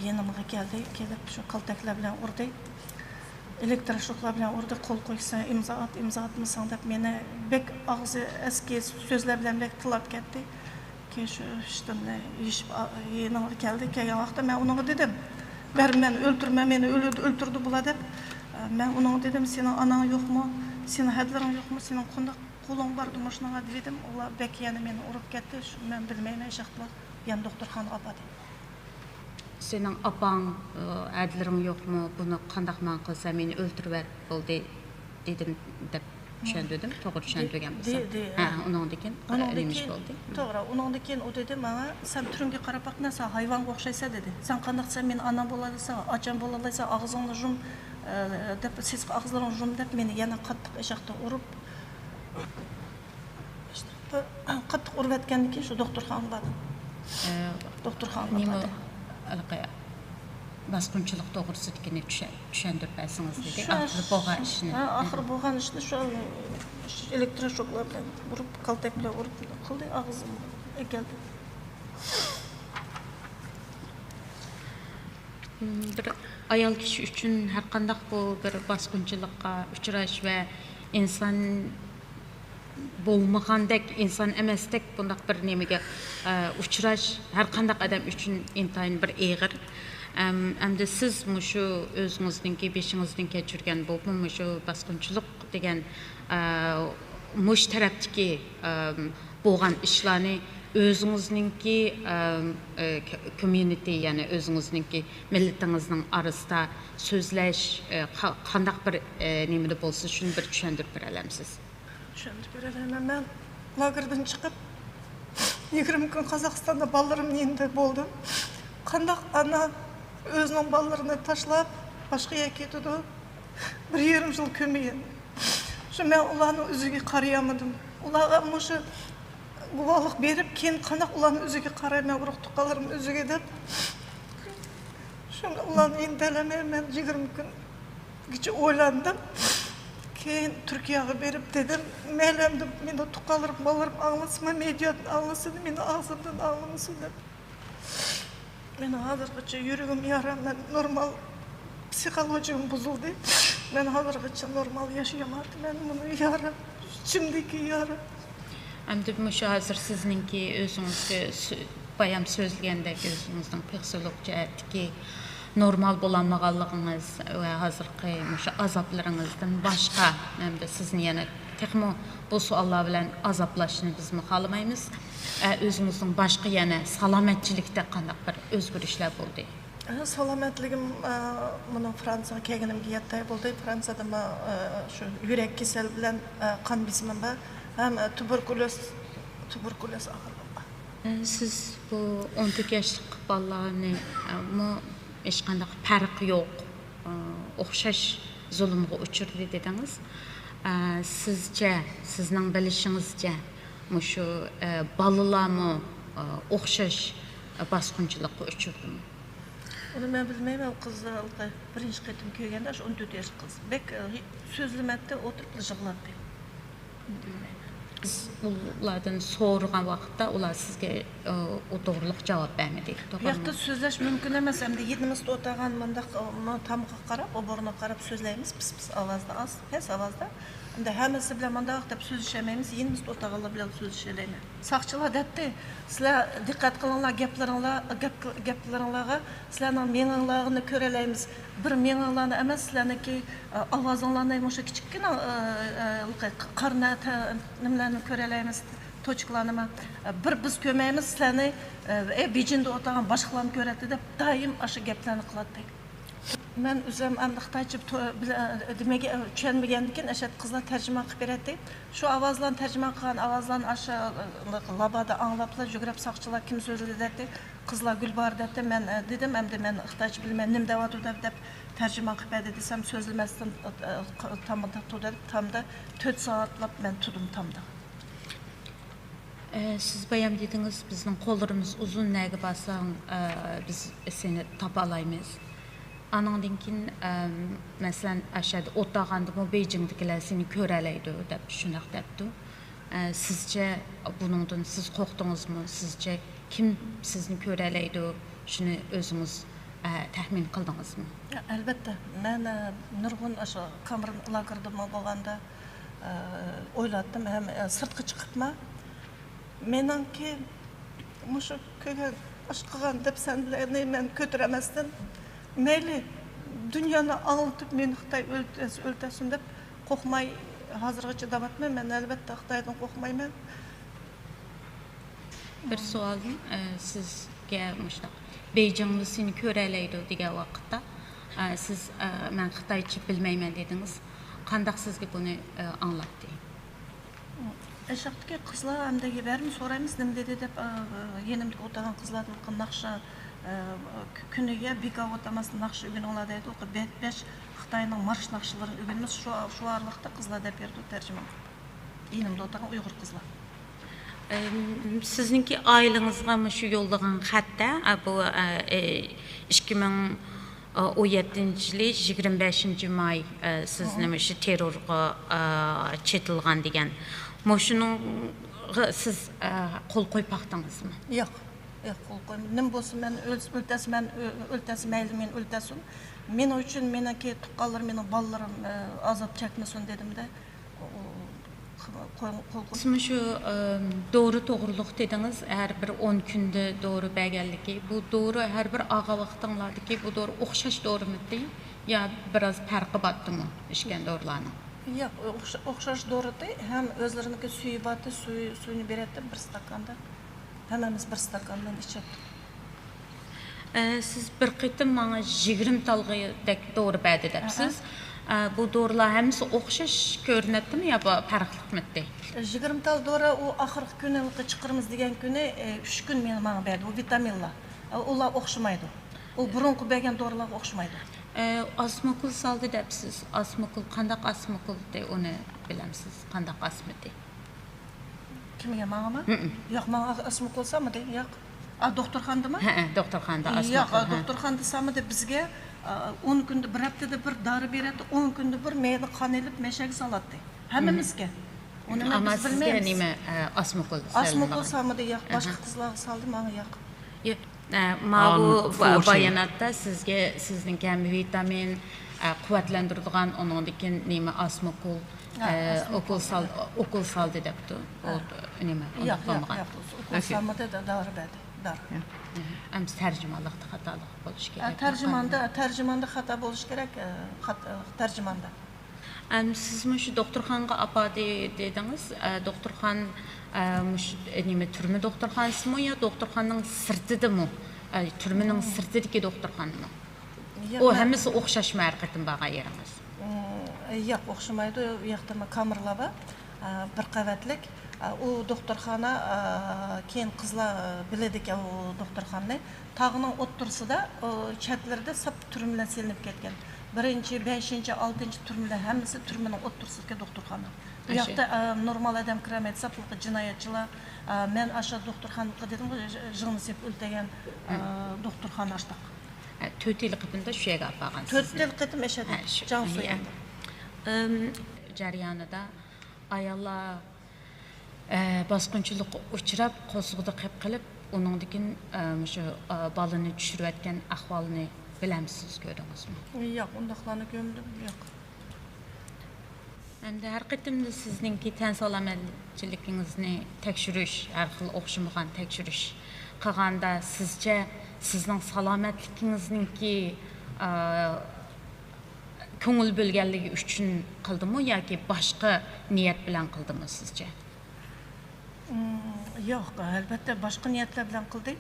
يېنىمغا كەلدى، كېلىپ شۇ كالتەكلەر بىلەن ئۇردى. ئېلېكتروشوكلار بىلەن ئۇردى، قول قويسا ئىمزا ئات، ئىمزا ئاتمىساڭ دەپ مېنى بەك ئاغزى ئەسكى سۆزلەر بىلەن بەك تىللاپ كەتتى. كېيىن شۇ ئىشتىننى يېشىپ، ئا-، يېنىمغا كەلدى. كەلگەن ۋاقىتتا مەن ئۇنىڭغا دېدىم، بەرمەن، ئۆلتۈرمە، مېنى ئۆلتۈردى بۇلار دەپ. مەن ئۇنىڭغا دېدىم، سېنىڭ ئاناڭ يوقمۇ؟ سېنىڭ ھەدىلىرىڭ يوقمۇ؟ سېنىڭ قانداق قولۇڭ بار دېمۇشۇنىڭغا دېدىم. ئۇلار بەك يەنە مېنى ئۇرۇپ كەتتى. شۇ، مەن بىلمەيمەن، ئىشاقلار يەنە دوختۇرخانىغا ئاپاردى. سېنىڭ ئاپاڭ، ئە، ھەدىلىرىڭ يوقمۇ؟ بۇنى قانداق ماڭا قىلسا، مېنى ئۆلتۈرۈۋەت، بولدى، دېدىم دەپ چۈشەندۈردۈم. توغرا چۈشەندۈرگەن بولسام. دېدى. ھە، ئۇنىڭدىن كېيىن، ئۇنىڭدىن نېمە ئىش كېيىن، بولدى؟ توغرا، ئۇنىڭدىن كېيىن ئۇ دېدى ماڭا، سەن تۈرۈڭگە قاراپ باققىنا، سەن ھايۋانغا ئوخشايسەن، دېدى. سەن قانداق، سەن مېنى ئانام بولالايسەن، ئاچام بولالايسەن، ئاغزىڭنى يۇم، ئە، دەپ، سېسىق ئاغزىڭنى يۇم دەپ، مېنى يەنە قاتتىق ئىشاقتا ئۇرۇپ، قاتتىق ئۇرۇۋەتكەندىن كېيىن شۇ دوختۇرخانىغا باردىم. ئە، دوختۇرخانىغا نېمە، باردىم. ھېلىقى باسقۇنچىلىق توغرىسىدىكىنى چۈشە-، چۈشەندۈرۈپ بەرسىڭىز دېدى. شۇ، ئاخىرى بولغان ئىشنى. ھە، ئاخىرى بولغان ئىشنى شۇ ئېلېكتروشوكلار بىلەن ئۇرۇپ، كالتەك بىلەن ئۇرۇپ قىلدى، ئاغزىمغا ئەكەلدى. بىر ئايال كىشى ئۈچۈن ھەرقانداق بۇ بىر باسقۇنچىلىققا ئۇچراش ۋە ئىنسان بولمىغاندەك، ئىنسان ئەمەستەك بۇنداق بىر نېمىگە، ئە، ئۇچراش ھەرقانداق ئادەم ئۈچۈن ئىنتايىن بىر ئېغىر. ئەم، ئەمدى سىز مۇشۇ ئۆزىڭىزنىڭكى بېشىڭىزدىن كەچۈرگەن بولۇپمۇ مۇشۇ باسقۇنچىلىق دېگەن، ئە، مۇشۇ تەرەپتىكى، ئەم، بولغان ئىشلارنى ئۆزىڭىزنىڭكى، ئەم، ئە، ك-، كوميۇنىتى، يەنى ئۆزىڭىزنىڭكى مىللىتىڭىزنىڭ ئارىسىدا سۆزلەش، ئە، قا-، قانداق بىر، ئە، نېمىدە بولسا شۇنى بىر چۈشەندۈرۈپ بېرەلەمسىز؟ چۈشەندۈرۈپ بېرەلەيمەن. مەن لاگېردىن چىقىپ، يىگىرمە كۈن قازاقىستاندا بالىلىرىمنىڭ يېنىدا بولدۇم. قانداق ئانا ئۆزىنىڭ بالىلىرىنى تاشلاپ، باشقا يەرگە كېتىدۇ؟ بىر يېرىم يىل كۆرمىگەن. شۇ مەن ئۇلارنىڭ يۈزىگە قارىيالمىدىم. ئۇلارغا مۇشۇ گۇۋاھلىق بېرىپ، كېيىن قانداق ئۇلارنىڭ يۈزىگە قارايمەن، ئۇرۇق تۇغقانلىرىمنىڭ يۈزىگە دەپ. شۇڭا ئۇلارنى ئىندىرەلمەي مەن يىگىرمە كۈنگىچە ئويلاندىم. كېيىن تۈركىيەگە بېرىپ دېدىم، مەيلى ئەمدى مېنى تۇغقانلىرىم، بالىلىرىم ئاڭلىسىمۇ، مېدىيادىن ئاڭلىسۇن، مېنى ئاغزىمدىن ئاڭلىمىسۇن دەپ. مېنىڭ ھازىرغىچە يۈرىكىم يارا، مەن نورمال پسىخولوگىيەم بۇزۇلدى. مەن ھازىرغىچە نورمال ياشىيالمايتتىم، مەن بۇنى يارا، ئىچىمدىكى يارا. ئەمدى مۇشۇ ھازىر سىزنىڭكى ئۆزىڭىزگە سۆ-، بايام سۆزلىگەندەك، ئۆزىڭىزنىڭ پسىخولوگ جەھەتتىكى نورمال بولالمىغانلىقىڭىز ۋە ھازىرقى مۇشۇ ئازابلىرىڭىزدىن باشقا، ئەمدى سىزنى يەنە تېخىمۇ بۇ سوئاللار بىلەن ئازابلاشنى بىزمۇ خالىمايمىز. ئە، ئۆزىڭىزنىڭ باشقا يەنە سالامەتچىلىكتە قانداق بىر ئۆزگىرىشلەر بولدى؟ سالامەتلىكىم، ئە، مۇنۇ فرانسىيەگە كەلگىنىمگە يەتتە ئاي بولدى. فرانسىيەدىمۇ، ئە، شۇ يۈرەك كېسەل بىلەن، ئە، قان بېسىمىم بار. ھەم، ئە، تۇبېركۇليوز، تۇبېركۇليوز ئاغرىقىم بار. ئە، سىز بۇ ئون تۆت ياشلىق بالىلارنى، ئە، مۇ ھېچقانداق پەرقى يوق، ئە، ئوخشاش زۇلۇمغا ئۇچرىدى دېدىڭىز. ئە، سىزچە، سىزنىڭ بىلىشىڭىزچە، مۇشۇ، ئە، بالىلارمۇ، ئە، ئوخشاش باسقۇنچىلىققا ئۇچرىدىمۇ؟ ئۇنى مەن بىلمەيمەن، ئۇ قىز بىرىنچى قېتىم كۆرگەندە، شۇ ئون تۆت ياشلىق قىز. بەك، ئە، سۆزلىمەتتى، ئولتۇرۇپلا يىغلاتتى. ئۇنى بىلمەيمەن. سىز ئۇلاردىن سورىغان ۋاقىتتا ئۇلار سىزگە، ئە، ئۇ توغرىلىق جاۋاب بەرمىدى. بۇ ياقتا سۆزلەش مۇمكىن ئەمەس، ئەمدى يېنىمىزدا ئولتۇرغان مۇنداق، ئە، تامغا قاراپ، ئوبورغا قاراپ سۆزلەيمىز، پىس پىس ئاۋازدا، ئاز، پەس ئاۋازدا. ئەمدى ھەممىسى بىلەن مۇنداق دەپ سۆزلىشەلمەيمىز، يېنىمىزدا ئولتۇرغانلار بىلەن سۆزلىشەلەيمەن. ساقچىلار دەتتى، سىلەر دىققەت قىلىڭلار، گەپلىرىڭلار، گەپ، گەپلىرىڭلارغا، سىلەرنىڭ مېڭىڭلارنى كۆرەلەيمىز. بىر مېڭىڭلارنى ئەمەس، سىلەرنىڭكى، ئە، ئاۋازىڭلارنى، مۇشۇ كىچىككىنە، ئە، ئە، قارنى، تە-، نېمىلەرنى كۆرەلەيمىز، توچكىلارنىمۇ. ئە، بىر بىز كۆرمەيمىز، سىلەرنى، ئە، ئەي، بېيجىڭدا ئولتۇرغان باشقىلارمۇ كۆرەتتى دەپ دائىم ئاشۇ گەپلەرنى قىلاتتى. مەن ئۆزۈم ئەمدى خىتايچە تو-، بىلە-، دېمەيگە، چۈشەنمىگەندىكىن، ئەشەت قىزلار تەرجىمە قىلىپ بېرەتتى. شۇ ئاۋازلارنى تەرجىمە قىلغان ئاۋازلارنى ئاشۇ لابادا ئاڭلاپلا يۈگۈرۈپ ساقچىلار كىم سۆزلىدى دەتتى. قىزلار گۈلباھار دەتتى. مەن، ئە، دېدىم، ئەمدى مەن خىتايچە بىلمەي نېمە دەۋاتىدۇ دەپ، دەپ تەرجىمە قىلىپ بەردى دېسەم، سۆزلىمەستىن، ئە، تامدا تۇر دەپ، تامدا تۆت سائەتلەپ مەن تۇردۇم تامدا. ئە، سىز بايام دېدىڭىز، بىزنىڭ قوللىرىمىز ئۇزۇن، نەگە بارساڭ، ئە، بىز سېنى تاپالايمىز. ئانىڭدىن كېيىن، ئە، مەسىلەن، ئاشۇ يەردە ئولتۇرغاندىمۇ بېيجىڭدىكىلەر سېنى كۆرەلەيدۇ دەپ شۇنداق دەپتۇ. ئە، سىزچە بۇنىڭدىن سىز قورقتىڭىزمۇ؟ سىزچە كىم سىزنى كۆرەلەيدۇ؟ شۇنى ئۆزىڭىز، ئە، تەخمىن قىلدىڭىزمۇ؟ ئەلۋەتتە، مەن، ئە، نۇرغۇن ئاشۇ كامېرون لاگېرىدىمۇ بولغاندا، ئە، ئويلاتتىم ھەم، ئە، سىرتقا چىقىپمۇ مېنىڭكى مۇشۇ كۆرگەن، ئاش قىلغان دەپسەندىلەرنى مەن كۆتۈرەمەستىن، مەيلى دۇنيانى ئاڭلىتىپ مېنى خىتاي ئۆلتۈرسە ئۆلتۈرسۇن دەپ قورقماي ھازىرغىچە چىداۋاتىمەن. مەن ئەلۋەتتە خىتايدىن قورقمايمەن. بىر سوئالىم، ئە، سىزگە مۇشۇنداق، بېيجىڭدا سېنى كۆرەلەيدۇ دېگەن ۋاقىتتا، ئە، سىز، ئە، مەن خىتايچە بىلمەيمەن دېدىڭىز. قانداق سىزگە بۇنى، ئە، ئاڭلاتتى؟ ئەشەقتىكى قىزلار ئەمدى بەرىمۇ سورايمىز، نېمە دېدى دەپ، ئە، يېنىمدىكى ئولتۇرغان قىزلاردىن ناخشا، ئە، كۈنىگە بىكارغا ئولتۇرماستىن ناخشا ئۆگىنىڭلار دەيدۇ. بەش، بەش خىتاينىڭ مارش ناخشىلىرىنى ئۆگىنىمىز. شۇ، شۇ ئارىلىقتا قىزلار دەپ بېرىدۇ تەرجىمە قىلىپ. يېنىمدا ئولتۇرغان ئۇيغۇر قىزلار. ئەم، سىزنىڭكى ئائىلىڭىزغا مۇشۇ يوللىغان خەتتە، ئە، بۇ، ئە، ئە، ئىككى مىڭ ئون يەتتىنچى يىلى يىگىرمە بەشىنچى ماي، ئە، سىزنى مۇشۇ تېررورغا، ئە، چېتىلغان دېگەن. مۇشۇنىڭغا سىز، ئە، قول قويۇپ باقتىڭىزمۇ؟ ياق، ياق، قول قويمىدىم. نېمە بولسا مەن ئۆلسە، ئۆلتەرسە مەن ئۆ-، ئۆلتەرسە مەيلى مېنى ئۆلتەرسۇن. مېنىڭ ئۈچۈن مېنىڭكى تۇغقانلىرىم، مېنىڭ بالىلىرىم، ئە، ئازاب چەكمىسۇن دېدىمدە. قول، قول، قول. سىز مۇشۇ، ئەم، دورا توغرۇلۇق دېدىڭىز، ھەر بىر ئون كۈندە دورا بەرگەنلىكى. بۇ دورا ھەر بىر ئالغان ۋاقتىڭلاردىكى بۇ دورا ئوخشاش دورىمىتى يا بىراز پەرقى بارتىمۇ ئىچكەن دورىلارنىڭ؟ ياق، ئوخشا-، ئوخشاش دورىتى ھەم ئۆزلىرىنىڭكى سۈيى بارتى، سۈيى، سۈيىنى بېرەتتى بىر ئىستاكاندا. ھەممىمىز بىر ئىستاكاندىن ئىچەتتۇق. ئە، سىز بىر قېتىم ماڭا يىگىرمە تالغىدەك دورا بەردى دەپسىز. ئە، بۇ دورىلار ھەممىسى ئوخشاش كۆرۈنەتتىمۇ يا بۇ پەرقلىقمىتى؟ يىگىرمە تال دورا ئۇ ئاخىرقى كۈنى چىقىرىمىز دېگەن كۈنى، ئە، ئۈچ كۈن مېنى ماڭا بەردى. ئۇ ۋىتامىنلار. ئە، ئۇلار ئوخشىمايدۇ. ئۇ بۇرۇنقى بەرگەن دورىلارغا ئوخشىمايدۇ. ئە، ئاسموكۇل سالدى دەپسىز. ئاسموكۇل قانداق ئاسموكۇلدى، ئۇنى بىلەمسىز؟ قانداق ئاسمىدى؟ كىمگە، ماڭىمۇ؟ ياق، ماڭا ئاسموكۇل سالمىدى، ياق. ئا، دوختۇرخانىدىمۇ؟ ھەئە، دوختۇرخانىدا. ياق، ئاسموكۇل، ھە. دوختۇرخانىدا سالمىدى بىزگە. ئا، ئون كۈندە، بىر ھەپتىدە بىر دارى بېرەتتى، ئون كۈندە بىر مېنى قان ئېلىپ مەشەگە سالاتتى. ھەممىمىزگە. ئۇنى ئەمما بىز سىزگە بىلمەيمىز. نېمە، ئە، ئاسموكۇل سالمىغان؟ ئاسموكۇل سالمىدى، ياق. ئەھە. باشقا قىزلارغا سالدى، ماڭا ياق. ياق. ئە، ماۋۇ باياناتتا سىزگە، سىزنىڭكى ھەم ۋىتامىن، ئە، قۇۋۋەتلەندۈرىدىغان، ئۇنىڭدىن كېيىن نېمە، ئاسموكۇل، ئە، ئوكۇل سال-، ئوكۇل سالدى دەپتۇ. ئۇ نېمە، ياق، ياق، ياق، ئوكۇل سالمىدى، دارى بەردى، دارى. ئەمسە تەرجىمانلىقتا خاتالىق بولۇشى كېرەك. تەرجىماندا، تەرجىماندا خاتا بولۇشى كېرەك، ئە، خات-، ئە، تەرجىماندا. ئەم، سىز مۇشۇ دوختۇرخانىغا ئاپاردى دېدىڭىز. ئە، دوختۇرخان، ئە، مۇشۇ، ئە، نېمە، تۈرمە دوختۇرخانىسىمۇ يا دوختۇرخانىنىڭ سىرتىدىمۇ؟ ئە، تۈرمىنىڭ سىرتىدىكى دوختۇرخانىمۇ؟ ياق، ئۇ مەن ھەممىسى ئوخشاشمۇ ھەر قېتىم بارغان يېرىڭىز؟ ئۇم، ياق، ئوخشىمايدۇ. ئۇ ياقتا ما-، كامېرلار بار. ئە، بىر قەۋەتلىك. ئە، ئۇ دوختۇرخانا، ئە، كېيىن قىزلار بىلىدىكەن ئۇ دوختۇرخانىنى. تاغنىڭ ئوتتۇرىسىدا، ئۇ چەتلىرىدە ساپ تۈرمىلەر سېلىنىپ كەتكەن. بىرىنچى، بەشىنچى، ئالتىنچى تۈرمىلەر ھەممىسى تۈرمىنىڭ ئوتتۇرىسىدىكى دوختۇرخانا. ئۇ ياقتا، ئە، نورمال ئادەم كىرەلمەيدۇ، ساپلىقى جىنايەتچىلار. ئە، مەن ئاشۇ دوختۇرخانىغا دېدىمغۇ، ژىڭنە سېپىپ ئۆلتۈرگەن، ئە، دوختۇرخانا ئاشتاق. ھە، تۆت يىل قېتىمدا شۇ يەرگە ئاپارغانسىز. تۆت يىل قېتىم ئەشەدە، ھە، شۇ، جياڭسۇ يەردە. ئىم، جەريانىدا ئاياللار، ئە، باسقۇنچىلىققا ئۇچراپ، قورسىقىدا قېپ قېلىپ، ئۇنىڭدىن كېيىن، ئە، مۇشۇ، ئە، بالىنى چۈشۈرۈۋەتكەن ئەھۋالنى بىلەمسىز، كۆردىڭىزمۇ؟ ياق، ئۇنداقلارنى كۆرمىدىم، ياق. ئەمدى ھەر قېتىمدا سىزنىڭكى تەن سالامەتچىلىكىڭىزنى تەكشۈرۈش، ھەر خىل ئوخشىمىغان تەكشۈرۈش قىلغاندا، سىزچە سىزنىڭ سالامەتلىكىڭىزنىڭكى، ئا، كۆڭۈل بۆلگەنلىكى ئۈچۈن قىلدىمۇ ياكى باشقا نىيەت بىلەن قىلدىمۇ سىزچە؟ ئۇم، ياق، ئەلۋەتتە باشقا نىيەتلەر بىلەن قىلدى.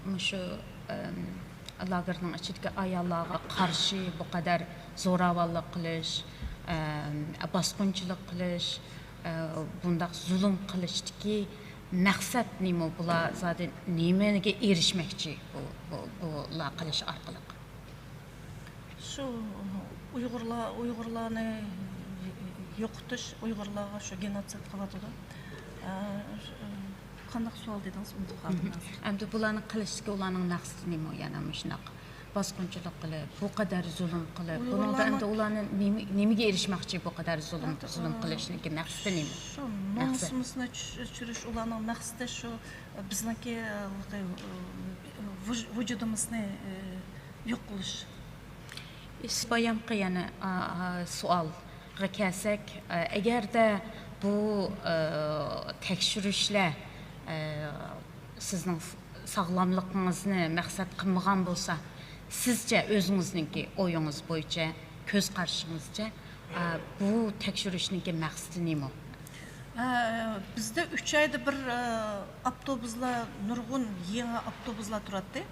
مۇشۇ، ئەم، لاگېرنىڭ ئىچىدىكى ئاياللارغا قارشى بۇ قەدەر زوراۋانلىق قىلىش، ئەم، باسقۇنچىلىق قىلىش، ئە، بۇنداق زۇلۇم قىلىشتىكى مەقسەت نېمە؟ بۇلار زادى نېمىگە ئېرىشمەكچى بۇ، بۇ، بۇلار قىلىش ئارقىلىق؟ شۇ ئۇيغۇرلار، ئۇيغۇرلارنى يوقىتىش، ئۇيغۇرلارغا شۇ گېنوتسىد قىلىۋاتىدۇ. ئە، شۇ، قانداق سوئال دېدىڭىز؟ ئۇنتۇپ قالدىم ھازىر. ئەمدى بۇلارنىڭ قىلىشتىكى ئۇلارنىڭ مەقسىتى نېمە؟ يەنە مۇشۇنداق باسقۇنچىلىق قىلىپ، بۇ قەدەر زۇلۇم قىلىپ، بۇنىڭدا ئەمدى ئۇلارنى نېمە، نېمىگە ئېرىشمەكچى بۇ قەدەر زۇلۇم، زۇلۇم قىلىشنىڭكى مەقسىتى نېمە؟ شۇ نومۇسىمىزنى چۈش-، چۈشۈرۈش ئۇلارنىڭ مەقسىتى شۇ، بىزنىڭكى، ئە، ۋۇج-، ۋۇجۇدىمىزنى، ئە، يوق قىلىش. سىز بايامقى يەنە، ئا، ئا، سوئالغا كەلسەك، ئە، ئەگەردە بۇ، ئە، تەكشۈرۈشلەر، ئە، سىزنىڭ ساغلاملىقىڭىزنى مەقسەت قىلمىغان بولسا، سىزچە، ئۆزىڭىزنىڭكى ئويىڭىز بويىچە، كۆز قارىشىڭىزچە، ئە، بۇ تەكشۈرۈشنىڭكى مەقسىتى نېمە؟ ئە، بىزدە ئۈچ ئايدا بىر، ئە، ئاپتوبۇسلار، نۇرغۇن يېڭى ئاپتوبۇسلار تۇراتتى.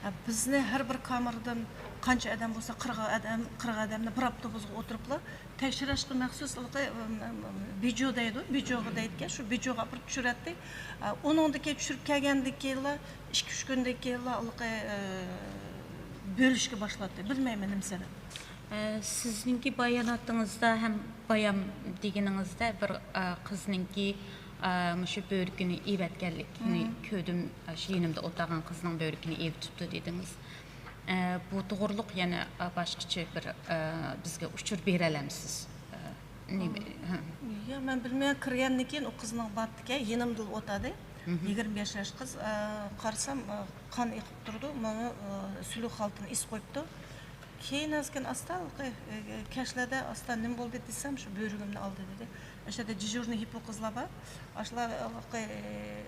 ئە، بىزنى ھەر بىر كامېردىن قانچە ئادەم بولسا، قىرىق ئادەم، قىرىق ئادەمنى بىر ئاپتوبۇسقا ئولتۇرۇپلا تەكشۈرۈشكە مەخسۇس ھېلىقى، ئىم، ئىم، بىجو دەيدۇ، بىجوغا دەيدىكەن، شۇ بىجوغا ئاپىرىپ چۈشۈرەتتى. ئە، ئۇنىڭدىن كېيىن چۈشۈرۈپ كەلگەندىن كېيىنلا، ئىككى، ئۈچ كۈندىن كېيىنلا ھېلىقى، ئە، بۆلۈشكە باشلاتتى. بىلمەيمەن نېمە سەۋەب. ئە، سىزنىڭكى باياناتىڭىزدا ھەم بايام دېگىنىڭىزدە بىر، ئە، قىزنىڭكى، ئە، مۇشۇ بۆرىكىنى ئېۋەتكەنلىكىنى كۆردۈم. ئە، شۇ يېنىمدا ئولتۇرغان قىزنىڭ بۆرىكىنى ئېۋىتىپتۇ دېدىڭىز. ئە، بۇ توغرۇلۇق يەنە، ئە، باشقىچە بىر، ئە، بىزگە ئۇچۇر بېرەلەمسىز؟ ئە، نېمە؟ ھە. يا، مەن بىلمەيمەن، كىرگەندىن كېيىن ئۇ قىزنىڭ بارىدىكەن، يېنىمدىلا ئولتۇردى. يىگىرمە بەش ياش قىز، ئە، قارىسام، ئە، قان ئېقىپ تۇرىدۇ، مانا، ئە، سۈلۈك خالتىنى ئېسىپ قويۇپتۇ. كېيىن ئازكىن ئاستا، ئە، كەچلەردە ئاستا نېمە بولدى دېسەم، شۇ بۆرىكىمنى ئالدى دېدى. ئاشۇ يەردە دېژۇرنىي ھىپو قىزلار بار. ئاشۇلار، ئە،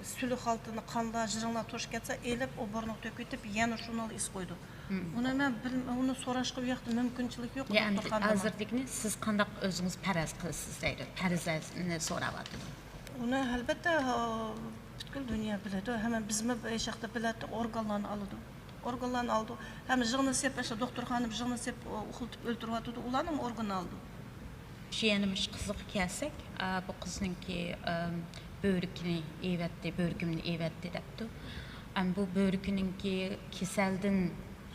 سۈلۈك خالتىنى، قانلار، جىرىڭلار توشۇپ كەتسە، ئېلىپ، ئوبورنىغا تۆكۈۋېتىپ، يەنە شۇنىڭلا ئېسىپ قويىدۇ. ئۇنى مەن بىل-، ئۇنى سوراشقا ئۇ ياقتا مۇمكىنچىلىك يوق، يا، ئەمدى دوختۇرخانىدا. ھازىردىكىنى سىز قانداق ئۆزىڭىز پەرەز قىلىسىز دەيدۇ. پەرىزىنى سوراۋاتىدۇ. ئۇنى، ئەلۋەتتە، ئا، پۈتكۈل دۇنيا بىلىدۇ. ھەممە بىزمۇ بۇ شەخسدە بىلەتتۇق، ئورگانلارنى ئالىدۇ. ئورگانلارنى ئالىدۇ. ھەم ژىڭنە سېپ، ئاشۇ دوختۇرخانا ژىڭنە سېپ، ئۇخلىتىپ ئۆلتۈرۈۋاتىدۇ. ئۇلارنىڭ ئورگىنى ئالىدۇ. شۇ يەنە مۇشۇ قىزغا كەلسەك، ئا، بۇ قىزنىڭكى، ئەم، بۆرىكىنى ئېۋەتتى، بۆرىكىمنى ئېۋەتتى دەپتۇ. ئەم، بۇ بۆرىكىنىڭكى كېسەلدىن،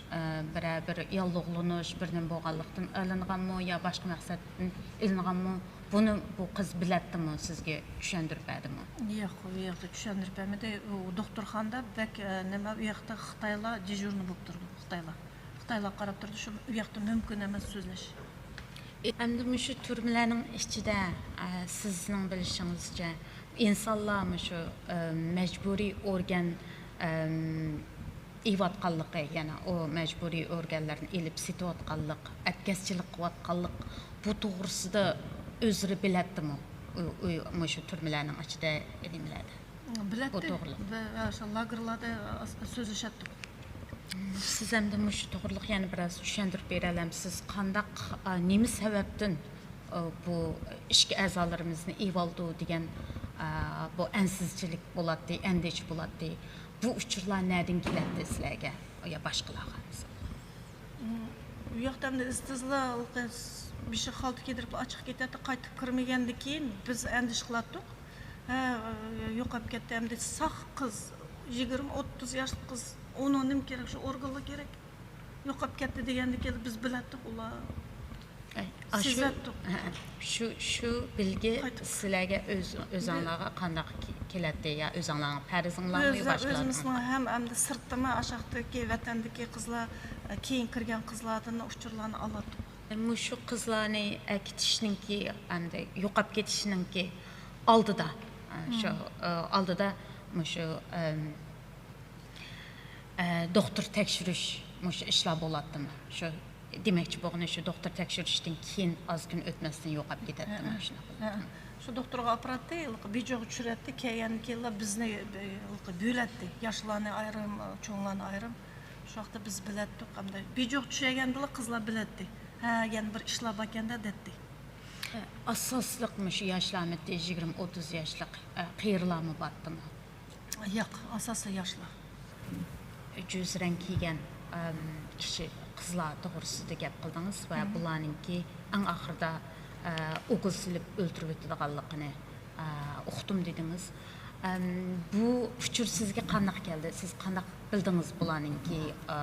ئە، بىرەر بىر ياللۇغلىنىش، بىر نېمە بولغانلىقتىن ئېلىنغانمۇ يا باشقا مەقسەتتىن ئېلىنغانمۇ؟ بۇنى بۇ قىز بىلەتتىمۇ، سىزگە چۈشەندۈرۈپ بەردىمۇ؟ ياق، ئۇ ياقتا چۈشەندۈرۈپ بەرمىدى. ئۇ دوختۇرخانىدا بەك، ئە، نېمە، ئۇ ياقتا خىتايلار دېژۇرنىي بولۇپ تۇرىدۇ، خىتايلار. خىتايلار قاراپ تۇرىدۇ، شۇ ئۇ ياقتا مۇمكىن ئەمەس سۆزلەش. ئەمدى مۇشۇ تۈرمىلەرنىڭ ئىچىدە، ئە، سىزنىڭ بىلىشىڭىزچە، ئىنسانلار مۇشۇ، ئە، مەجبۇرىي ئورگان، ئەم، ئېلىۋاتقانلىقى، يەنى ئۇ مەجبۇرىي ئورگانلارنى ئېلىپ سېتىۋاتقانلىق، ئەتكەسچىلىك قىلىۋاتقانلىق، بۇ توغرىسىدا ئۆزلىرى بىلەتتىمۇ؟ ئۇ، ئۇ، مۇشۇ تۈرمىلەرنىڭ ئىچىدە نېمىلەردە؟ بىلەتتى. بۇ توغرىلىق. بە-، ئاشۇ لاگېرلاردا ئاس-، سۆزلىشەتتۇق. سىز ئەمدى مۇشۇ توغرىلىق يەنە بىراز چۈشەندۈرۈپ بېرەلەمسىز؟ قانداق، ئا، نېمە سەۋەبتىن، ئا، بۇ ئىچكى ئەزالىرىمىزنى ئېۋالدۇ دېگەن، ئا، بۇ ئەنسىزچىلىك بولاتتى، ئەندىشە بولاتتى. بۇ ئۇچۇرلار نەدىن كېلەتتى سىلەرگە يا باشقىلارغا؟ مم، ئۇ ياقتا ئەمدى ئىز-تىزلا بېشى خالتا كىيدۈرۈپ ئاچىقىپ كېتەتتى، قايتىپ كىرمىگەندىن كېيىن بىز ئەندىشە قىلاتتۇق. ھە، يوقاپ كەتتى. ئەمدى ساق قىز، يىگىرمە، ئوتتۇز ياشلىق قىز، ئۇنىڭ نېمە كېرەك، شۇ ئورگانلار كېرەك. يوقاپ كەتتى دېگەندىن كېيىن بىز بىلەتتۇق ئۇلار. ئەي، ئا، شۇ، سېزەتتۇق. ھە، شۇ، شۇ بىلگى قايتىپ سىلەرگە ئۆز-، ئۆزەڭلارغا قانداق كېلەتتى يا ئۆزەڭلارنىڭ پەرىزىڭلارمۇ يا باشقىلارنىڭ؟ ئۆزىمىزنىڭ ھەم ئەمدى سىرتتىمۇ ئاشاقتىكى ۋەتەندىكى قىزلار، كېيىن كىرگەن قىزلاردىن ئۇچۇرلارنى ئالاتتۇق. مۇشۇ قىزلارنى ئەكېتىشنىڭكى، ئەمدى يوقاپ كېتىشنىڭكى ئالدىدا، شۇ، ئالدىدا مۇشۇ، ئە، دوختۇر تەكشۈرۈش، مۇشۇ ئىشلار بولاتتىمۇ؟ شۇ دېمەكچى بولغىنى، شۇ دوختۇر تەكشۈرۈشتىن كېيىن ئاز كۈن ئۆتمەستىن يوقاپ كېتەتتىمۇ؟ شۇنداق بولاتتىمۇ؟ شۇ دوختۇرغا ئاپىراتتى، بىجۇغا چۈشۈرەتتى، كەلگەندىن كېيىنلا بىزنى بۆلەتتى، ياشلارنى ئايرىم، چوڭلارنى ئايرىم. شۇ ۋاقىتتا بىز بىلەتتۇق، ئەمدى بىجۇغا چۈشۈرگەندىلا قىزلار بىلەتتى. ھە، يەنە بىر ئىشلار باركەن-دە دەتتى. ئاساسلىق مۇشۇ ياشلارمىتى، يىگىرمە، ئوتتۇز ياشلىق، ئە، قېرىلارمۇ بارتىمۇ؟ ياق، ئاساسىي ياشلار. جۈز رەڭ كىيگەن، ئەم، كىشى، قىزلار توغرىسىدا گەپ قىلدىڭىز ۋە بۇلارنىڭكى ئەڭ ئاخىرىدا، ئە، ئوغۇز سېلىپ ئۆلتۈرۈۋېتىدىغانلىقىنى، ئە، ئۇقتۇم دېدىڭىز. ئەم، بۇ ئۇچۇر سىزگە قانداق كەلدى؟ سىز قانداق بىلدىڭىز بۇلارنىڭكى، ئە،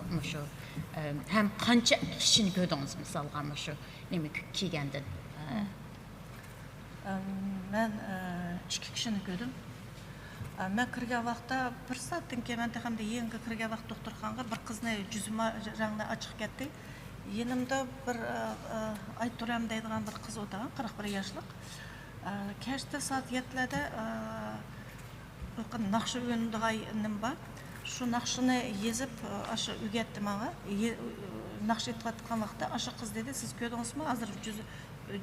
مۇشۇ، ئەم، ھەم قانچە كىشىنى كۆردىڭىز، مىسالغا، مۇشۇ نېمە كىيگەندىن؟ ئە، ئەم، مەن، ئە، ئىككى كىشىنى كۆردۈم. ئە، مەن كىرگەن ۋاقىتتا بىر سائەتتىن كېيىن، مەن تېخى ئەمدى يېڭى كىرگەن ۋاقىت دوختۇرخانىغا بىر قىزنى جۈزىما رەڭدە ئاچىقىپ كەتتى. يېنىمدا بىر، ئە، ئە، ئايتۇرەم دەيدىغان بىر قىز ئولتۇرغان، قىرىق بىر ياشلىق. ئە، كەچتە سائەت يەتتىلەردە، ئە، بىر ناخشا ئۆگىنىدىغان نېمە بار. شۇ ناخشىنى يېزىپ، ئاشۇ ئۆگەتتى ماڭا. يې-، ناخشا ئېيتىۋاتقان ۋاقىتتا ئاشۇ قىز دېدى، سىز كۆردىڭىزمۇ، ھازىر جۈز-،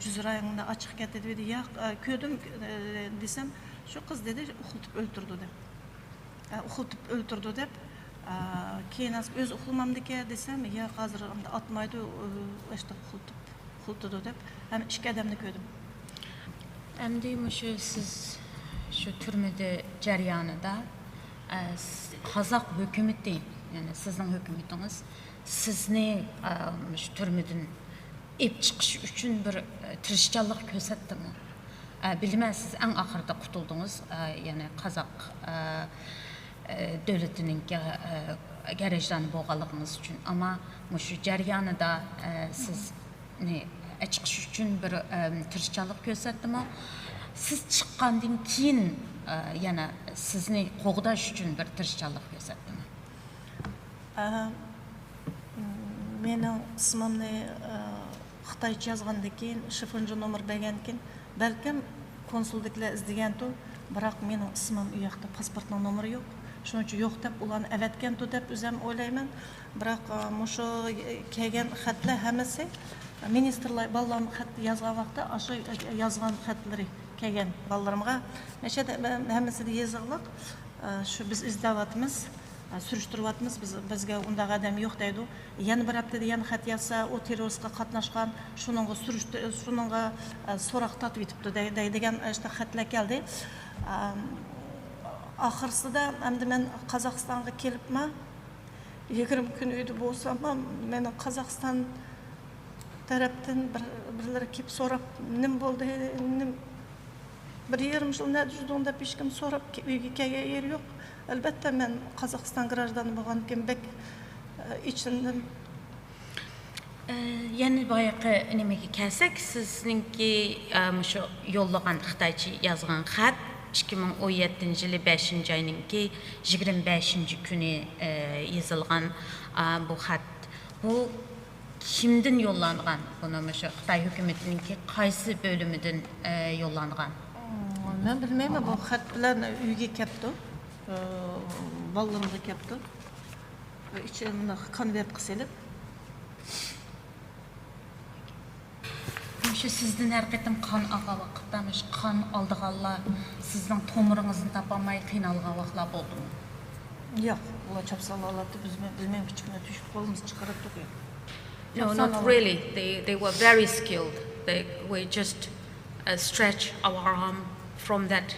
جۈز رەڭدە ئاچىقىپ كەتتى دېدى. ياق، ئە، كۆردۈم، ئە، دېسەم، شۇ قىز دېدى، ئۇخلىتىپ ئۆلتۈردى دەپ. ئە، ئۇخلىتىپ ئۆلتۈردى دەپ. ئە، كېيىن ھازىر ئۆزى ئۇخلىمامدىكەن دېسەم، ياق، ھازىر ئاتمايدۇ، ئاشۇنداق ئۇخلىتىپ. ئۇخلىتىدۇ دەپ ھەم ئىككى ئادەمنى كۆردۈم. ئەمدى مۇشۇ سىز شۇ تۈرمىدە جەريانىدا، ئە، س-، قازاق ھۆكۈمىتى، يەنى سىزنىڭ ھۆكۈمىتىڭىز سىزنى، ئە، مۇشۇ تۈرمىدىن ئېلىپ چىقىش ئۈچۈن بىر، ئە، تىرىشچانلىق كۆرسەتتىمۇ؟ ئە، بىلىمەن، سىز ئەڭ ئاخىرىدا قۇتۇلدىڭىز، ئە، يەنى قازاق، ئە، ئە، دۆلىتىنىڭكى، ئە، گەرەجدانى بولغانلىقىڭىز ئۈچۈن. ئەمما مۇشۇ جەريانىدا، ئە، سىزنى چىقىش ئۈچۈن بىر، ئەم، تىرىشچانلىق كۆرسەتتىمۇ؟ سىز چىققاندىن كېيىن، ئە، يەنە سىزنى قوغداش ئۈچۈن بىر تىرىشچانلىق كۆرسەتتىمۇ؟ ئە، مېنىڭ ئىسمىمنى، ئە، خىتايچە يازغاندىن كېيىن، شىفونجا نومۇر بەرگەندىن كېيىن، بەلكىم كونسۇلدىكىلەر ئىزدىگەنتۇ، بىراق مېنىڭ ئىسمىم ئۇ ياقتا پاسپورتنىڭ نومۇرى يوق. شۇنىڭ ئۈچۈن يوق دەپ ئۇلارنى ئەۋەتكەنتۇ دەپ ئۆزەم ئويلايمەن. بىراق، ئە، مۇشۇ كەلگەن خەتلەر ھەممىسى مىنىستىرلار، بالىلارمۇ خەت يازغان ۋاقىتتا ئاشۇ يازغان خەتلىرى كەلگەن بالىلىرىمغا. مەشەدە ھەممىسىدە يېزىقلىق، ئە، شۇ بىز ئىزدەۋاتىمىز. سۈرۈشتۈرۈۋاتىمىز، بىز، بىزگە ئۇنداق ئادەم يوق دەيدۇ. يەنە بىر ھەپتىدە يەنە خەت يازسا، ئۇ تېررورىستقا قاتناشقان، شۇنىڭغا سۈرۈشتۈ-، شۇنىڭغا، ئە، سوراق تارتىۋېتىپتۇ دەي-، دەيدىگەن ئاشۇنداق خەتلەر كەلدى. ئەم، ئاخىرسىدا ئەمدى مەن قازاقىستانغا كېلىپمۇ، يىگىرمە كۈن ئۆيدە بولساممۇ، مېنىڭ قازاقىستان تەرەپتىن بىر، بىرلىرى كېلىپ سوراپ، نېمە بولدى، نېمە، بىر يېرىم يىل نەدە يۈردۈڭ دەپ ھېچكىم سوراپ، ئۆيگە كەلگەن يېرى يوق. ئەلبەتتە، مەن قازاقىستان گراژدانى بولغاندىكىن بەك، ئېچىندىم. ئە، يەنە بايىقى نېمىگە كەلسەك، سىزنىڭكى، ئە، مۇشۇ يوللىغان خىتايچە يازغان خەت، ئىككى مىڭ ئون يەتتىنچى يىلى بەشىنچى ئاينىڭكى يىگىرمە بەشىنچى كۈنى، ئە، يېزىلغان، ئە، بۇ خەت. بۇ كىمدىن يوللانغان؟ بۇنى مۇشۇ خىتاي ھۆكۈمىتىنىڭكى قايسى بۆلۈمىدىن، ئە، يوللانغان؟ مەن بىلمەيمەن، بۇ خەت بىلەن ئۆيگە كەپتۇ. ئە، بالىلىرىمغا كەپتۇ. ئىچىگە مۇنداق كونۋېرتقا سېلىپ. مۇشۇ سىزدىن ھەر قېتىم قان ئالغان ۋاقىتتا، مۇشۇ قان ئالىدىغانلار سىزنىڭ تومۇرىڭىزنى تاپالماي قىينالغان ۋاقىتلار بولدىمۇ؟ ياق، ئۇلار چاپسان ئالاتتى، بىز، بىز مەن كىچىكىنە تۈشۈپ قولىمىزنى چىقىراتتۇق. No, not really. They, they were very skilled. They, we just uh, stretch our arm from that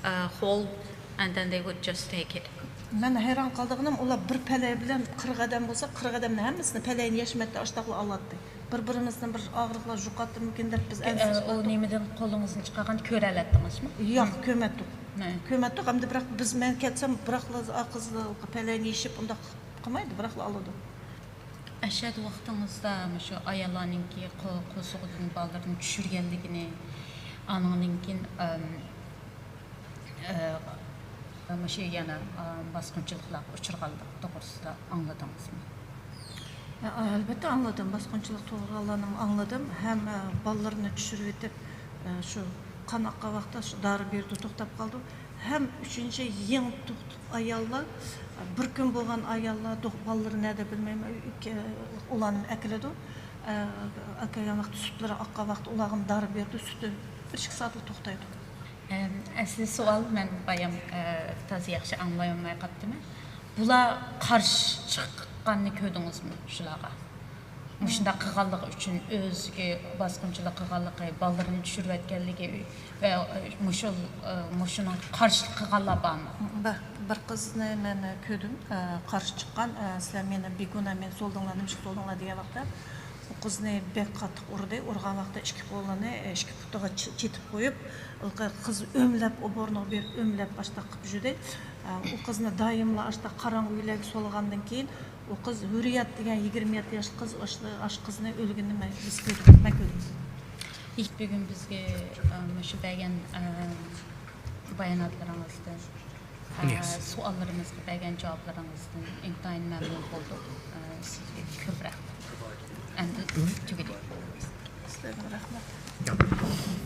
uh, hole and then they would just take it. مەن ھەيران قالىدىغىنىم، ئۇلار بىر پەلەي بىلەن قىرىق ئادەم بولسا، قىرىق ئادەمنىڭ ھەممىسىنى پەلەينى يەشمەتتە ئاشتاقلا ئالاتتى. بىر-بىرىمىزدىن بىر ئاغرىقلار جۇقاتتىمىكىن دەپ بىز ئەنسىز ئۇ نېمىدىن قولىڭىزنى چىقارغان كۆرەلەتتىڭىزمۇ؟ ياق، كۆرمەتتۇق. كۆرمەتتۇق، ئەمدى بىراق بىز، مەن كەتسەم، بىراقلا قىز پەلەينى يېشىپ ئۇنداق قىلمايدۇ، بىراقلا ئالىدۇ. ئەشەد ۋاقتىڭىزدا مۇشۇ ئاياللارنىڭكى قو-، قورسىقىدىن بالىلىرىنى چۈشۈرگەنلىكىنى، ئانىڭدىن كېيىن ئەم، ئە، مۇشۇ يەنە ئە، باسقۇنچىلىقلارغا ئۇچرىغانلىقى توغرىسىدا ئاڭلىدىڭىزمۇ؟ ئە، ئەلبەتتە ئاڭلىدىم، باسقۇنچىلىق توغرىغانلارنىمۇ ئاڭلىدىم. ھەم ئە، بالىلىرىنى چۈشۈرۈۋېتىپ، ئە، شۇ قان ئاققان ۋاقىتتا شۇ دارى بېرىدۇ، توختاپ قالىدۇ. ھەم ئۈچىنچى يېڭى تۇغۇتلۇق ئاياللار، بىر كۈن بولغان ئاياللار، دوغ-، بالىلىرى نەدە بىلمەيمەن، ئۆيگە، ئۇلارنى ئەكېلىدۇ. ئە، ئەكەلگەن ۋاقىت سۈتلىرى ئاققان ۋاقىت ئۇلارغا دارى بېرىدۇ، سۈتى بىر ئىككى سائەتلا توختايدۇ. ئەم، ئەسلى سوئال، مەن بايام ئە، تازا ياخشى ئاڭلايالماي قاپتىمەن. بۇلار قارشى چىققاننى كۆردىڭىزمۇ شۇلارغا؟ مۇشۇنداق قىلغانلىقى ئۈچۈن، ئۆزىگە باسقۇنچىلىق قىلغانلىقى، بالىلىرىنى چۈشۈرۈۋەتكەنلىكى ۋە مۇشۇ، مۇشۇنىڭغا قارشىلىق قىلغانلار بارمۇ؟ بار. بىر قىزنى مەن كۆردۈم، ئە، قارشى چىققان، ئە، سىلەر مېنى بىگۇناھ، مېنى سولدۇڭلار، نېمىشقا سولدۇڭلار دېگەن ۋاقىتتا، ئۇ قىزنى بەك قاتتىق ئۇردى. ئۇرغان ۋاقىتتا ئىككى قولىنى، ئىككى پۇتىغا چ-، چېتىپ قويۇپ، قىز ئۆملەپ، ئوبورنىغا بېرىپ ئۆملەپ، ئاشتاق قىلىپ يۈردى. ئە، ئۇ قىزنى دائىملا ئاشتاق قاراڭغۇ ئۆيلەرگە سولىغاندىن كېيىن، ئۇ قىز ھۈررىيەت دېگەن يىگىرمە يەتتە ياشلىق قىز ئاشۇ، ئاشۇ قىزنى ئۆلگىنىنى مەن، بىز كۆردۇق، مەن كۆردۈم. بۈگۈن بىزگە ئە، مۇشۇ بەرگەن ئە، باياناتلىرىڭىزدىن، ئە، سوئاللىرىمىزغا بەرگەن جاۋابلىرىڭىزدىن ئىنتايىن مەمنۇن بولدۇق. ئە، سىزگە كۆپ رەھمەت. ئەمدى تۈگىدى. سىلەرگە رەھمەت.